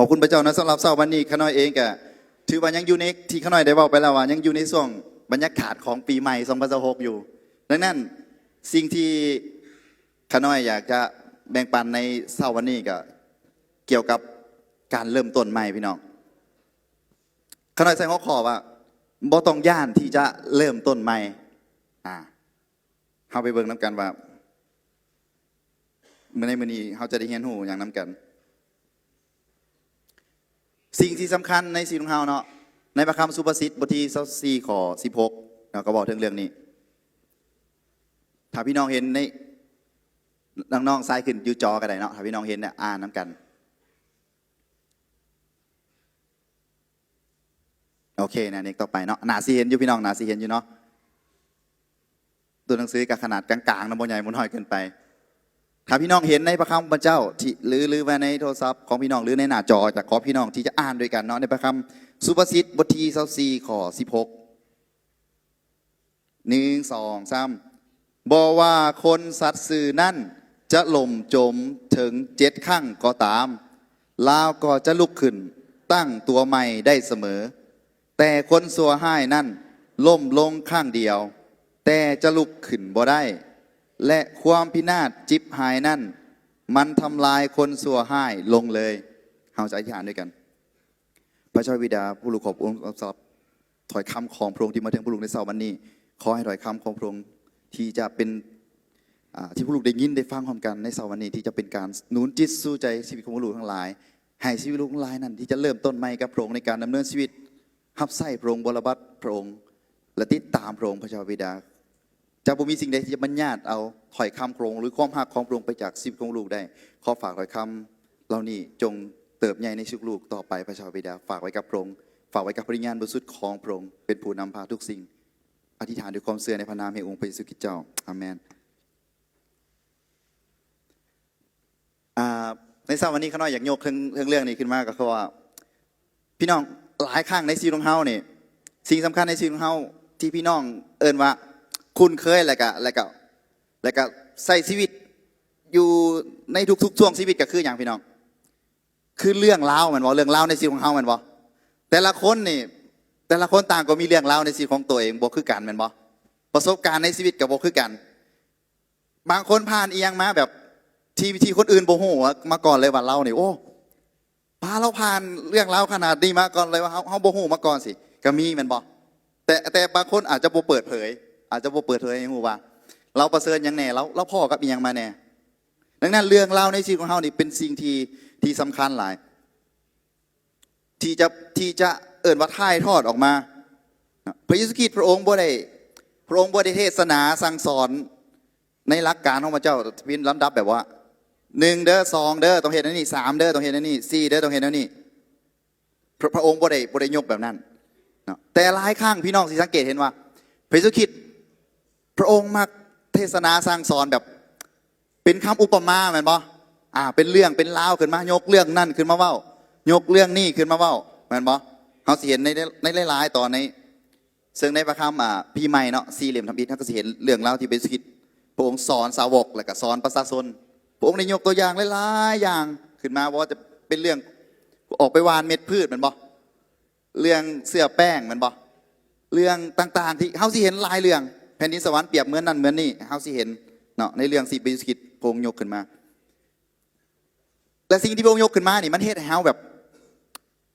อบคุณพระเจ้านะ สำหรับเช้าวันนี้ ข้าน้อยเองก็ถือว่ายังอยู่ใน ที่ข้าน้อยได้เว้าไปแล้วว่า ยังอยู่ในช่วงบรรยากาศของปีใหม่สองพันยี่สิบหกอยู่ ดังนั้นสิ่งที่ข้าน้อยอยากจะแบ่งปันในเช้าวันนี้ก็เกี่ยวกับการเริ่มต้นใหม่พี่น้อง ข้าน้อยใส่หัวข้อว่า บ่ต้องย้านที่จะเริ่มต้นใหม่ อ่า เฮาไปเบิ่งนำกันว่า มื้อในมื้อนี้เฮาจะได้เรียนรู้หยังนำกัน สิ่งที่สำคัญในชีวิตของเฮาเนาะ ในพระคำสุภาษิตบทที่ยี่สิบสี่ ข้อสิบหก เนาะ ก็บอกถึงเรื่องนี้ ถ้าพี่น้องเห็นใน น้องๆ ซ้ายขึ้นอยู่จอก็ได้เนาะ ถ้าพี่น้องเห็นเนี่ย อ่านนำกัน โอเค นะ เน็กต่อไปเนาะ น่าสิเห็นอยู่พี่น้อง น่าสิเห็นอยู่เนาะ ตัวหนังสือก็ขนาดกลางๆ นะ บ่ใหญ่บ่น้อยเกินไป ถ้าพี่น้องเห็นในพระคำพระเจ้าที่ หรือ หรือว่าในโทรศัพท์ของพี่น้อง หรือในหน้าจอ จะขอพี่น้องที่จะอ่านด้วยกันเนาะ ในพระคำสุภาษิตบทที่ยี่สิบสี่ ข้อสิบหก หนึ่ง สอง สาม บ่ว่าคนสัตย์ซื่อนั้นจะล่มจมถึงเจ็ดครั้งก็ตาม ลาวก็จะลุกขึ้นตั้งตัวใหม่ได้เสมอ แต่คนชั่วร้ายนั้นล่มลงครั้งเดียว แต่จะลุกขึ้นบ่ได้ และความพินาศจิบหายนั้น มันทำลายคนชั่วร้ายลงเลย เฮาจะอธิษฐานด้วยกัน พระเจ้าบิดา พระลูกขอบพระองค์สำหรับถ้อยคำของพระองค์ที่มาถึงพระลูกในเช้าวันนี้ ขอให้ถ้อยคำของพระองค์ที่จะเป็น อ่า ที่พระลูกได้ยินได้ฟังพร้อมกันในเช้าวันนี้ ที่จะเป็นการหนุนจิตสู้ใจชีวิตของพระลูกทั้งหลาย ให้ชีวิตลูกทั้งหลายนั้นที่จะเริ่มต้นใหม่กับพระองค์ในการดำเนินชีวิต รับใช้พระองค์ บริบัติพระองค์ และติดตามพระองค์ พระเจ้าบิดา จะบ่มีสิ่งใดที่จะบัญญัติเอาถ้อยคำของพระองค์ หรือความฮักของพระองค์ไปจากชีวิตของลูกได้ ขอฝากถ้อยคำเหล่านี้จงเติบใหญ่ในชีวิตลูกต่อไป พระเจ้าบิดา ฝากไว้กับพระองค์ ฝากไว้กับพระวิญญาณบริสุทธิ์ของพระองค์ เป็นผู้นำพาทุกสิ่ง อธิษฐานด้วยความเชื่อในพระนามแห่งองค์พระเยซูคริสต์เจ้า อาเมน อ่า ในเช้าวันนี้ข้าน้อยอยากยกเรื่อง เรื่อง เรื่องนี้ขึ้นมา ก็คือว่า พี่น้อง หลายครั้งในชีวิตของเฮานี่ สิ่งสำคัญในชีวิตของเฮาที่พี่น้องเอิ้นว่าคุ้นเคย แล้วก็ แล้วก็ แล้วก็ใช้ชีวิตอยู่ในทุกๆ ช่วงชีวิตก็คือหยังพี่น้อง คือเรื่องราวแม่นบ่ เรื่องราวในชีวิตของเฮาแม่นบ่ แต่ละคนนี่ แต่ละคนต่างก็มีเรื่องราวในชีวิตของตัวเองบ่คือกันแม่นบ่ ประสบการณ์ในชีวิตก็บ่คือกัน บางคนผ่านอีหยังมาแบบที่ ที่คนอื่นบ่ฮู้มาก่อนเลยว่าลาวนี่ โอ้ พาลาวผ่านเรื่องราวขนาดนี้มาก่อนเลยว่าเฮา เฮาบ่ฮู้มาก่อนสิ ก็มีแม่นบ่ แต่ แต่บางคนอาจจะบ่เปิดเผย อาจจะบ่เปิดเผยให้ฮู้ว่าลาวเผชิญหยังแหน่ ลาว ลาวพ้อกับอีหยังมาแหน่ ดังนั้นเรื่องราวในชีวิตของเฮานี่เป็นสิ่งที่ ที่สำคัญหลาย ที่จะ ที่จะเอิ้นว่าถ่ายทอดออกมา พระเยซูคริสต์พระองค์บ่ได้ พระองค์บ่ได้เทศนาสั่งสอนในหลักการของพระเจ้าเป็นลำดับแบบว่า หนึ่ง เด้อ สอง เด้อ ต้องเฮ็ดอันนี้ สาม เด้อ ต้องเฮ็ดอันนี้ สี่ เด้อ ต้องเฮ็ดอันนี้ พระ พระองค์บ่ได้ บ่ได้ยกแบบนั้นเนาะ แต่หลายครั้งพี่น้องสิสังเกตเห็นว่า พระเยซูคริสต์พระองค์มักเทศนาสั่งสอนแบบ เป็นคำอุปมาแม่นบ่ อ่า เป็นเรื่องเป็นราวขึ้นมา ยกเรื่องนั้นขึ้นมาเว้า ยกเรื่องนี้ขึ้นมาเว้า แม่นบ่ เฮาสิเห็นใน ในหลายๆ ตอนใน ซึ่งในพระคัมภีร์ อ่า ปีใหม่เนาะ สี่เล่มทำอิฐ เฮาก็สิเห็นเรื่องราวที่พระเยซูคริสต์พระองค์สอนสาวก แล้วก็สอนประชาชน พระองค์ได้ยกตัวอย่างหลายๆ อย่างขึ้นมา บ่ว่าจะเป็นเรื่องออกไปหว่านเม็ดพืชแม่นบ่ เรื่องเสื้อแป้งแม่นบ่ เรื่องต่างๆ ที่เฮาสิเห็นหลายเรื่อง แผ่นดินสวรรค์เปรียบเหมือนนั่นเหมือนนี่ เฮาสิเห็นเนาะ ในเรื่องที่พระเยซูคริสต์พระองค์ยกขึ้นมา และสิ่งที่พระองค์ยกขึ้นมานี่ มันเฮ็ดให้เฮาแบบ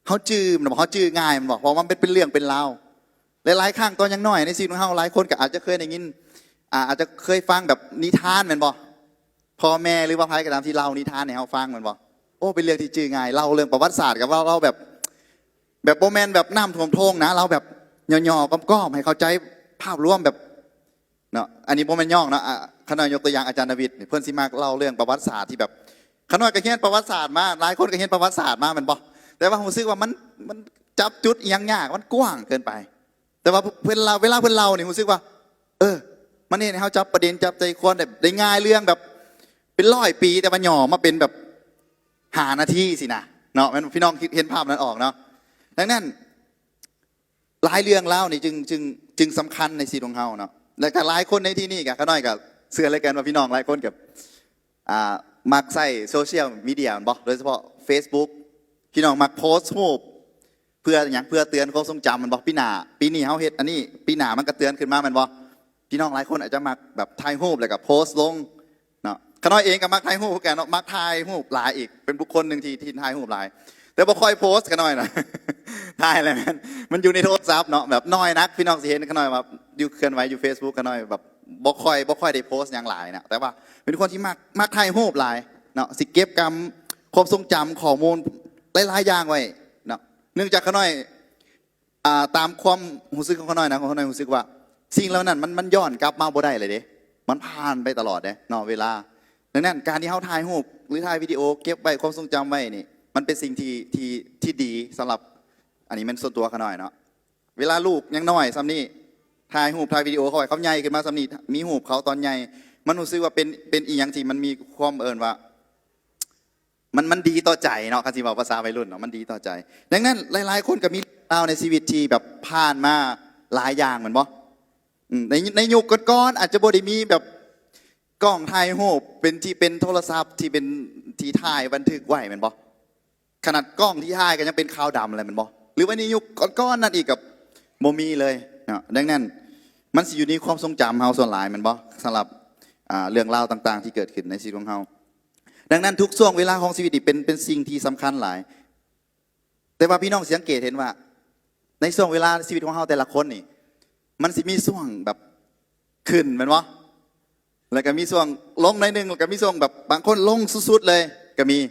เฮาจื่อ มันบ่ เฮาจื่อง่าย มันบ่ เพราะว่ามันเป็น เป็นเรื่องเป็นราว หลายๆ ครั้งตอนยังน้อยในชีวิตของเฮา หลายคนก็อาจจะเคยได้ยิน อ่า อาจจะเคยฟังแบบนิทานแม่นบ่ พ่อแม่หรือว่าไผก็ตามที่เล่านิทานให้เฮาฟังแม่นบ่ โอ้ เป็นเรื่องที่จื่อง่าย เล่าเรื่องประวัติศาสตร์ก็เว้า เล่าแบบ แบบบ่แม่นแบบน้ำท่วมโทงนะ เล่าแบบย่อๆ ก้อมๆ ให้เข้าใจภาพรวมแบบ เนาะ อันนี้บ่แม่นย่องเนาะ อ่ะ ข้าน้อยยกตัวอย่างอาจารย์ดาวิดนี่ เพิ่นสิมักเล่าเรื่องประวัติศาสตร์ที่แบบ ข้าน้อยก็เรียนประวัติศาสตร์มา หลายคนก็เรียนประวัติศาสตร์มาแม่นบ่ แต่ว่ารู้สึกว่ามัน มันจับจุดอิหยังยาก มันกว้างเกินไป แต่ว่าเพิ่นเล่า เวลาเพิ่นเล่านี่รู้สึกว่า เออ มันเฮ็ดให้เฮาจับประเด็น จับใจความได้ ได้ง่าย เรื่องแบบเป็นร้อยปี แต่ว่าย่อมาเป็นแบบห้านาทีสินะ เนาะ แม่น พี่น้องเห็นภาพนั้นออกเนาะ ดังนั้น หลายเรื่องราวนี่จึง จึง จึงสำคัญในชีวิตของเฮาเนาะ และก็หลายคนในที่นี่ก็ ข้าน้อยก็เชื่อเหลือเกินว่าพี่น้องหลายคนก็ อ่า มักใช้โซเชียลมีเดียแม่นบ่ โดยเฉพาะ Facebook ພີ່ນ້ອງມັກໂພສຮູບ ເພື່ອຫຍັງ? ເພື່ອເຕືອນຄວາມຊົງຈຳແມ່ນບໍ່? ປີໜ້າ ປີນີ້ເຮົາເຮັດອັນນີ້ ປີໜ້າມັນກໍເຕືອນຂຶ້ນມາແມ່ນບໍ່? ພີ່ນ້ອງຫຼາຍຄົນອາດຈະມັກແບບຖ່າຍຮູບແລ້ວກໍໂພສລົງເນາະ. ຂະນ້ອຍເອງກໍມັກຖ່າຍຮູບຄືກັນເນາະ ມັກຖ່າຍຮູບຫຼາຍອີກ ເປັນບຸກຄົນໜຶ່ງທີ່ ທີ່ຖ່າຍຮູບຫຼາຍ ແຕ່ບໍ່ຄ່ອຍໂພສຂະນ້ອຍນະ ຖ່າຍແລ້ວແມ່ນ ມັນຢູ່ໃນໂທລະສັບເນາະ ແບບໜ້ອຍນັກ ພີ່ນ້ອງຊິເຫັນຂະນ້ອຍວ່າຢູ່ເຄື່ອນໄຫວຢູ່ເຟສບຸກ ຂະນ້ອຍແບບບໍ່ຄ່ອຍ ບໍ່ຄ່ອຍໄດ້ໂພສຫຍັງຫຼາຍນະ ແຕ່ວ່າເປັນຄົນທີ່ມັກ ມັກຖ່າຍຮູບຫຼາຍເນາະ ຊິເກັບກຳຄວາມຊົງຈຳ ຂໍ້ມູນຫຼາຍໆຢ່າງໄວ້ເນາະ. ເນື່ອງຈາກຂະນ້ອຍ ອ່າ ຕາມຄວາມຮູ້ສຶກຂອງຂ້ານ້ອຍນະ ຂ້ານ້ອຍຮູ້ສຶກວ່າສິ່ງເຫຼົ່ານັ້ນມັນ ມັນຍ້ອນກັບມາບໍ່ໄດ້ເລີຍເດ້ ມັນຜ່ານໄປຕະຫຼອດເດ້ເນາະ ເວລາ. ດັ່ງນັ້ນ ການທີ່ເຮົາຖ່າຍຮູບ ຫຼື ຖ່າຍວິດີໂອເກັບໄວ້ ຄວາມຊົງຈຳໄວ້ນີ້ ມັນເປັນສິ່ງທີ່ ທີ່ ທີ່ດີສຳລັບ ອັນນີ້ແມ່ນສ່ວນຕົວຂ້ານ້ອຍເນາະ. ເວລາລູກຍັງນ້ອຍສ່ຳນີ້ ຖ່າຍຮູບ ຖ່າຍວິດີໂອເຂົາໄວ້ ເຂົາໃຫຍ່ຂຶ້ນມາສ່ຳນີ້ ມີຮູບເຂົາຕອນໃຫຍ່ ມັນຮູ້ສຶກວ່າເປັນ ເປັນອີ່ຫຍັງທີ່ມັນມີຄວາມ ເອີ້ນວ່າ ມັນ ມັນດີຕໍ່ໃຈເນາະ ຄັນຊິເວົ້າພາສາໄວລຸ້ນເນາະ ມັນດີຕໍ່ໃຈ. ດັ່ງນັ້ນ ຫຼາຍໆຄົນກໍມີເລື່ອງລາວໃນຊີວິດທີ່ແບບຜ່ານມາຫຼາຍຢ່າງແມ່ນບໍ່? ອືມ ໃນ ໃນຍຸກກ່ອນໆອາດຈະບໍ່ໄດ້ມີແບບກ້ອງຖ່າຍຮູບເປັນ ທີ່ເປັນໂທລະສັບທີ່ເປັນ ທີ່ຖ່າຍບັນທຶກໄວ້ແມ່ນບໍ່? ຂະໜາດກ້ອງທີ່ຖ່າຍກໍຍັງເປັນຂາວດຳເລີຍແມ່ນບໍ່? ຫຼືວ່າໃນຍຸກກ່ອນໆນັ້ນອີກກໍບໍ່ມີເລີຍເນາະ. ດັ່ງນັ້ນ ມັນຊິຢູ່ໃນຄວາມຊົງຈຳເຮົາສ່ວນຫຼາຍແມ່ນບໍ່? ສຳລັບ ອ່າ ເລື່ອງລາວຕ່າງໆທີ່ເກີດຂຶ້ນໃນຊີວິດຂອງເຮົາ. ດັ່ງນັ້ນ ທຸກຊ່ວງເວລາຂອງຊີວິດນີ້ເປັນ ເປັນສິ່ງທີ່ສຳຄັນຫຼາຍ. ແຕ່ວ່າພີ່ນ້ອງສັງເກດເຫັນວ່າ ໃນຊ່ວງເວລາຊີວິດຂອງເຮົາແຕ່ລະຄົນນີ້ ມັນຊິມີຊ່ວງແບບຂຶ້ນແມ່ນບໍ່? ແລ້ວກໍມີຊ່ວງລົງໜ້ອຍໜຶ່ງ ແລ້ວກໍມີຊ່ວງແບບບາງຄົນລົງສຸດໆເລີຍກໍມີ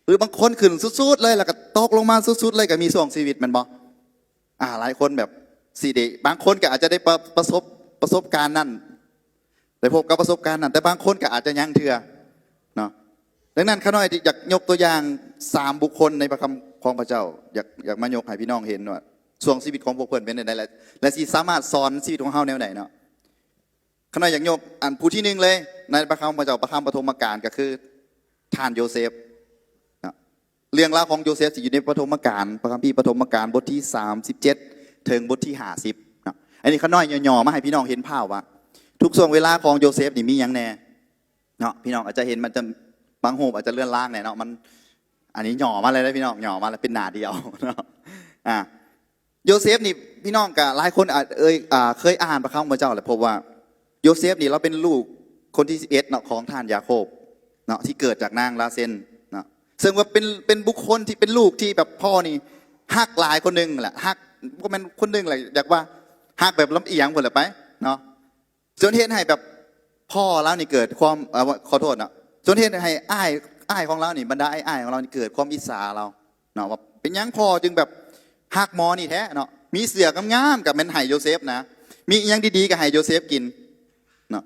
ຫຼືບາງຄົນຂຶ້ນສຸດໆເລີຍ ແລ້ວກໍຕົກລົງມາສຸດໆເລີຍກໍມີ ຊ່ວງຊີວິດແມ່ນບໍ່? ອ່າ ຫຼາຍຄົນແບບຊິໄດ້ ບາງຄົນກໍອາດຈະໄດ້ປະ ປະສົບ ປະສົບການນັ້ນ ໄດ້ພົບກັບປະສົບການນັ້ນ ແຕ່ບາງຄົນກໍອາດຈະຍັງເທື່ອເນາະ. ດັ່ງນັ້ນ ຂ້ານ້ອຍຢາກຍົກຕົວຢ່າງສາມບຸກຄົນໃນພະຄຳຂອງພະເຈົ້າ ຢາກ ຢາກມາຍົກໃຫ້ພີ່ນ້ອງເຫັນວ່າຊ່ວງຊີວິດຂອງພວກເພິ່ນເປັນແນວໃດ ແລະ ແລະ ຊິສາມາດສອນຊີວິດຂອງເຮົາແນວໃດເນາະ. ຂ້ານ້ອຍຢາກຍົກ ອັນ ຜູ້ທີໜຶ່ງເລີຍ ໃນພະຄຳຂອງພະເຈົ້າ ພະຄຳປະຖົມມະການ ກໍຄືທ່ານໂຢເຊັບເນາະ. ເລື່ອງລາວຂອງໂຢເຊັບຊິຢູ່ໃນປະຖົມມະການ ພະຄຳພີປະຖົມມະການ ບົດທີສາມສິບເຈັດ ເຖິງບົດທີຫ້າສິບເນາະ. ອັນນີ້ຂ້ານ້ອຍຫຍໍ້ໆມາໃຫ້ພີ່ນ້ອງເຫັນພາບວ່າ ທຸກຊ່ວງເວລາຂອງໂຢເຊັບນີ້ມີຫຍັງແດ່ເນາະ. ພີ່ນ້ອງອາດຈະເຫັນ ມັນຈະ ບາງຮູບອາດຈະເລືອນລາງແດ່ເນາະ ມັນ ອັນນີ້ຫຍໍ້ມາເລີຍເດ້ພີ່ນ້ອງ ຫຍໍ້ມາແລ້ວເປັນໜ້າດຽວເນາະ. ອ່າ ໂຢເຊັບນີ້ ພີ່ນ້ອງກະຫຼາຍຄົນອາດເອີຍ ອ່າ ເຄີຍອ່ານພະຄຳຂອງພະເຈົ້າແຫຼະ ພົບວ່າໂຢເຊັບນີ້ລາວເປັນລູກຄົນທີສິບເອັດເນາະ ຂອງທ່ານຢາໂຄບເນາະ ທີ່ເກີດຈາກນາງລາເຊັນເນາະ. ເຊິ່ງວ່າເປັນ ເປັນບຸກຄົນທີ່ເປັນລູກທີ່ແບບພໍ່ນີ້ຮັກຫຼາຍຄົນໜຶ່ງແຫຼະ ຮັກ ບໍ່ແມ່ນຄົນໜຶ່ງແຫຼະ ຢາກວ່າຮັກແບບລຳອຽງພຸ້ນແຫຼະໄປເນາະ. ຈົນເຮັດໃຫ້ແບບພໍ່ລາວນີ້ເກີດຄວາມ ເອີ ຂໍໂທດເນາະ ຈົນເຮັດໃຫ້ອ້າຍ ອ້າຍຂອງລາວນີ້ ບັນດາອ້າຍໆຂອງລາວນີ້ເກີດຄວາມອິດສາລາວເນາະ ວ່າເປັນຫຍັງພໍ່ຈຶ່ງແບບຮັກໝໍນີ້ແທ້ເນາະ ມີເສື້ອງາມໆກໍແມ່ນໃຫ້ໂຢເຊັບນະ ມີອີ່ຫຍັງດີໆກໍໃຫ້ໂຢເຊັບກິນເນາະ.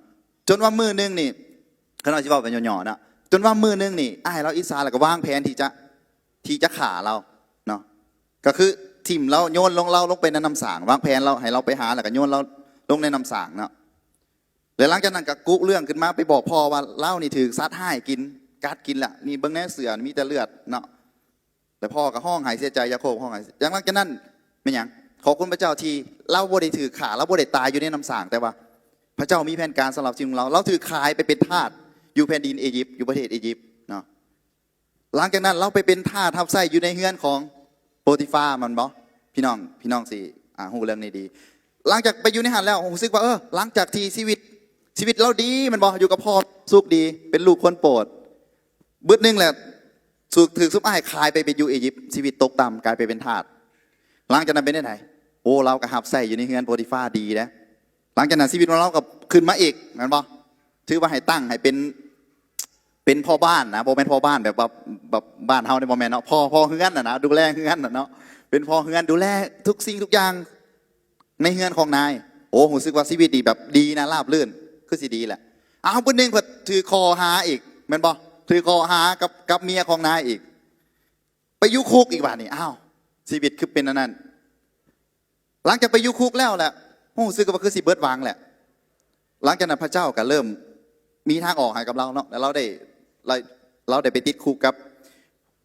ຈົນວ່າມື້ໜຶ່ງນີ້ ຂ້ານ້ອຍຊິເວົ້າແບບຫຍໍ້ໆເນາະ ຈົນວ່າມື້ໜຶ່ງນີ້ ອ້າຍລາວອິດສາ ແລ້ວກໍວາງແຜນທີ່ຈະ ທີ່ຈະຂ້າລາວເນາະ ກໍຄືຖິ້ມລາວ ໂຍນລົງລາວລົງໄປໃນນ້ຳສາງ ວາງແຜນລາວໃຫ້ລາວໄປຫາ ແລ້ວກໍໂຍນລາວລົງໃນນ້ຳສາງເນາະ. ແລ້ວຫຼັງຈາກນັ້ນກໍກຸເລື່ອງຂຶ້ນມາໄປບອກພໍ່ວ່າ ລາວນີ້ຖືກສັດຮ້າຍກິນ ກັດກິນລະ ນີ້ເບິ່ງແນ່ເສື້ອມີແຕ່ເລືອດເນາະ ແລ້ວພໍ່ກໍຮ້ອງໄຫ້ເສຍໃຈ ຢາໂຄບຮ້ອງໄຫ້ ຫຼັງຈາກນັ້ນແມ່ນຫຍັງ? ຂອບຄຸນພະເຈົ້າທີ່ລາວບໍ່ໄດ້ຖືກຂ້າ ລາວບໍ່ໄດ້ຕາຍຢູ່ໃນນ້ຳສາງ ແຕ່ວ່າພະເຈົ້າມີແຜນການສຳລັບຊີວິດຂອງລາວ ລາວຖືກຂາຍໄປເປັນທາດຢູ່ແຜ່ນດິນເອຢິບ ຢູ່ປະເທດເອຢິບເນາະ. ຫຼັງຈາກນັ້ນລາວໄປເປັນທາດຮັບໃຊ້ຢູ່ໃນເຮືອນຂອງໂປຕິຟາ ແມ່ນບໍ່? ພີ່ນ້ອງ ພີ່ນ້ອງຊິ ອ່າ ຮູ້ເລື່ອງນີ້ດີ. ຫຼັງຈາກໄປຢູ່ໃນຫັ້ນແລ້ວ ຮູ້ສຶກວ່າ ເອີ ຫຼັງຈາກທີ່ຊີວິດ ຊີວິດລາວດີແມ່ນບໍ່? ຢູ່ກັບພໍ່ສຸກດີ ເປັນລູກຄົນໂປດ. ບຶດໜຶ່ງແຫຼະ ຖືກ ຖືກຊຸມອ້າຍຂາຍໄປ ໄປຢູ່ເອຢິບ ຊີວິດຕົກຕ່ຳ ກາຍໄປເປັນທາດ. ຫຼັງຈາກນັ້ນເປັນຈັ່ງໃດ? ໂອ້ ລາວກໍຮັບໃຊ້ຢູ່ໃນເຮືອນໂປຕິຟາດີເດ້. ຫຼັງຈາກນັ້ນຊີວິດຂອງລາວກໍຂຶ້ນມາອີກ ແມ່ນບໍ່? ຖືວ່າໃຫ້ຕັ້ງໃຫ້ເປັນ ເປັນພໍ່ບ້ານນະ ບໍ່ແມ່ນພໍ່ບ້ານແບບວ່າ ແບບບ້ານເຮົານີ້ບໍ່ແມ່ນເນາະ ພໍ່ ພໍ່ເຮືອນນະນະ ດູແລເຮືອນນະເນາະ ເປັນພໍ່ເຮືອນ ດູແລທຸກສິ່ງທຸກຢ່າງໃນເຮືອນຂອງນາຍ. ໂອ້ ຮູ້ສຶກວ່າຊີວິດນີ້ແບບດີນະ ລາບລື່ນ ຄືຊິດີແຫຼະ. ອ້າວ ບຶດໜຶ່ງເພິ່ນຖືກຂໍ້ຫາອີກ ແມ່ນບໍ່? ຖືກຂໍ້ຫາກັບ ກັບເມຍຂອງນາຍອີກ ໄປຢູ່ຄຸກອີກບາດນີ້. ອ້າວ ຊີວິດຄືເປັນອັນນັ້ນ. ຫຼັງຈາກໄປຢູ່ຄຸກແລ້ວແຫຼະ ຮູ້ສຶກວ່າຄືຊິເບິດຫວັງແຫຼະ. ຫຼັງຈາກນັ້ນພະເຈົ້າກໍເລີ່ມມີທາງອອກໃຫ້ກັບລາວເນາະ ແລ້ວລາວໄດ້ ລາວ ລາວໄດ້ໄປຕິດຄຸກກັ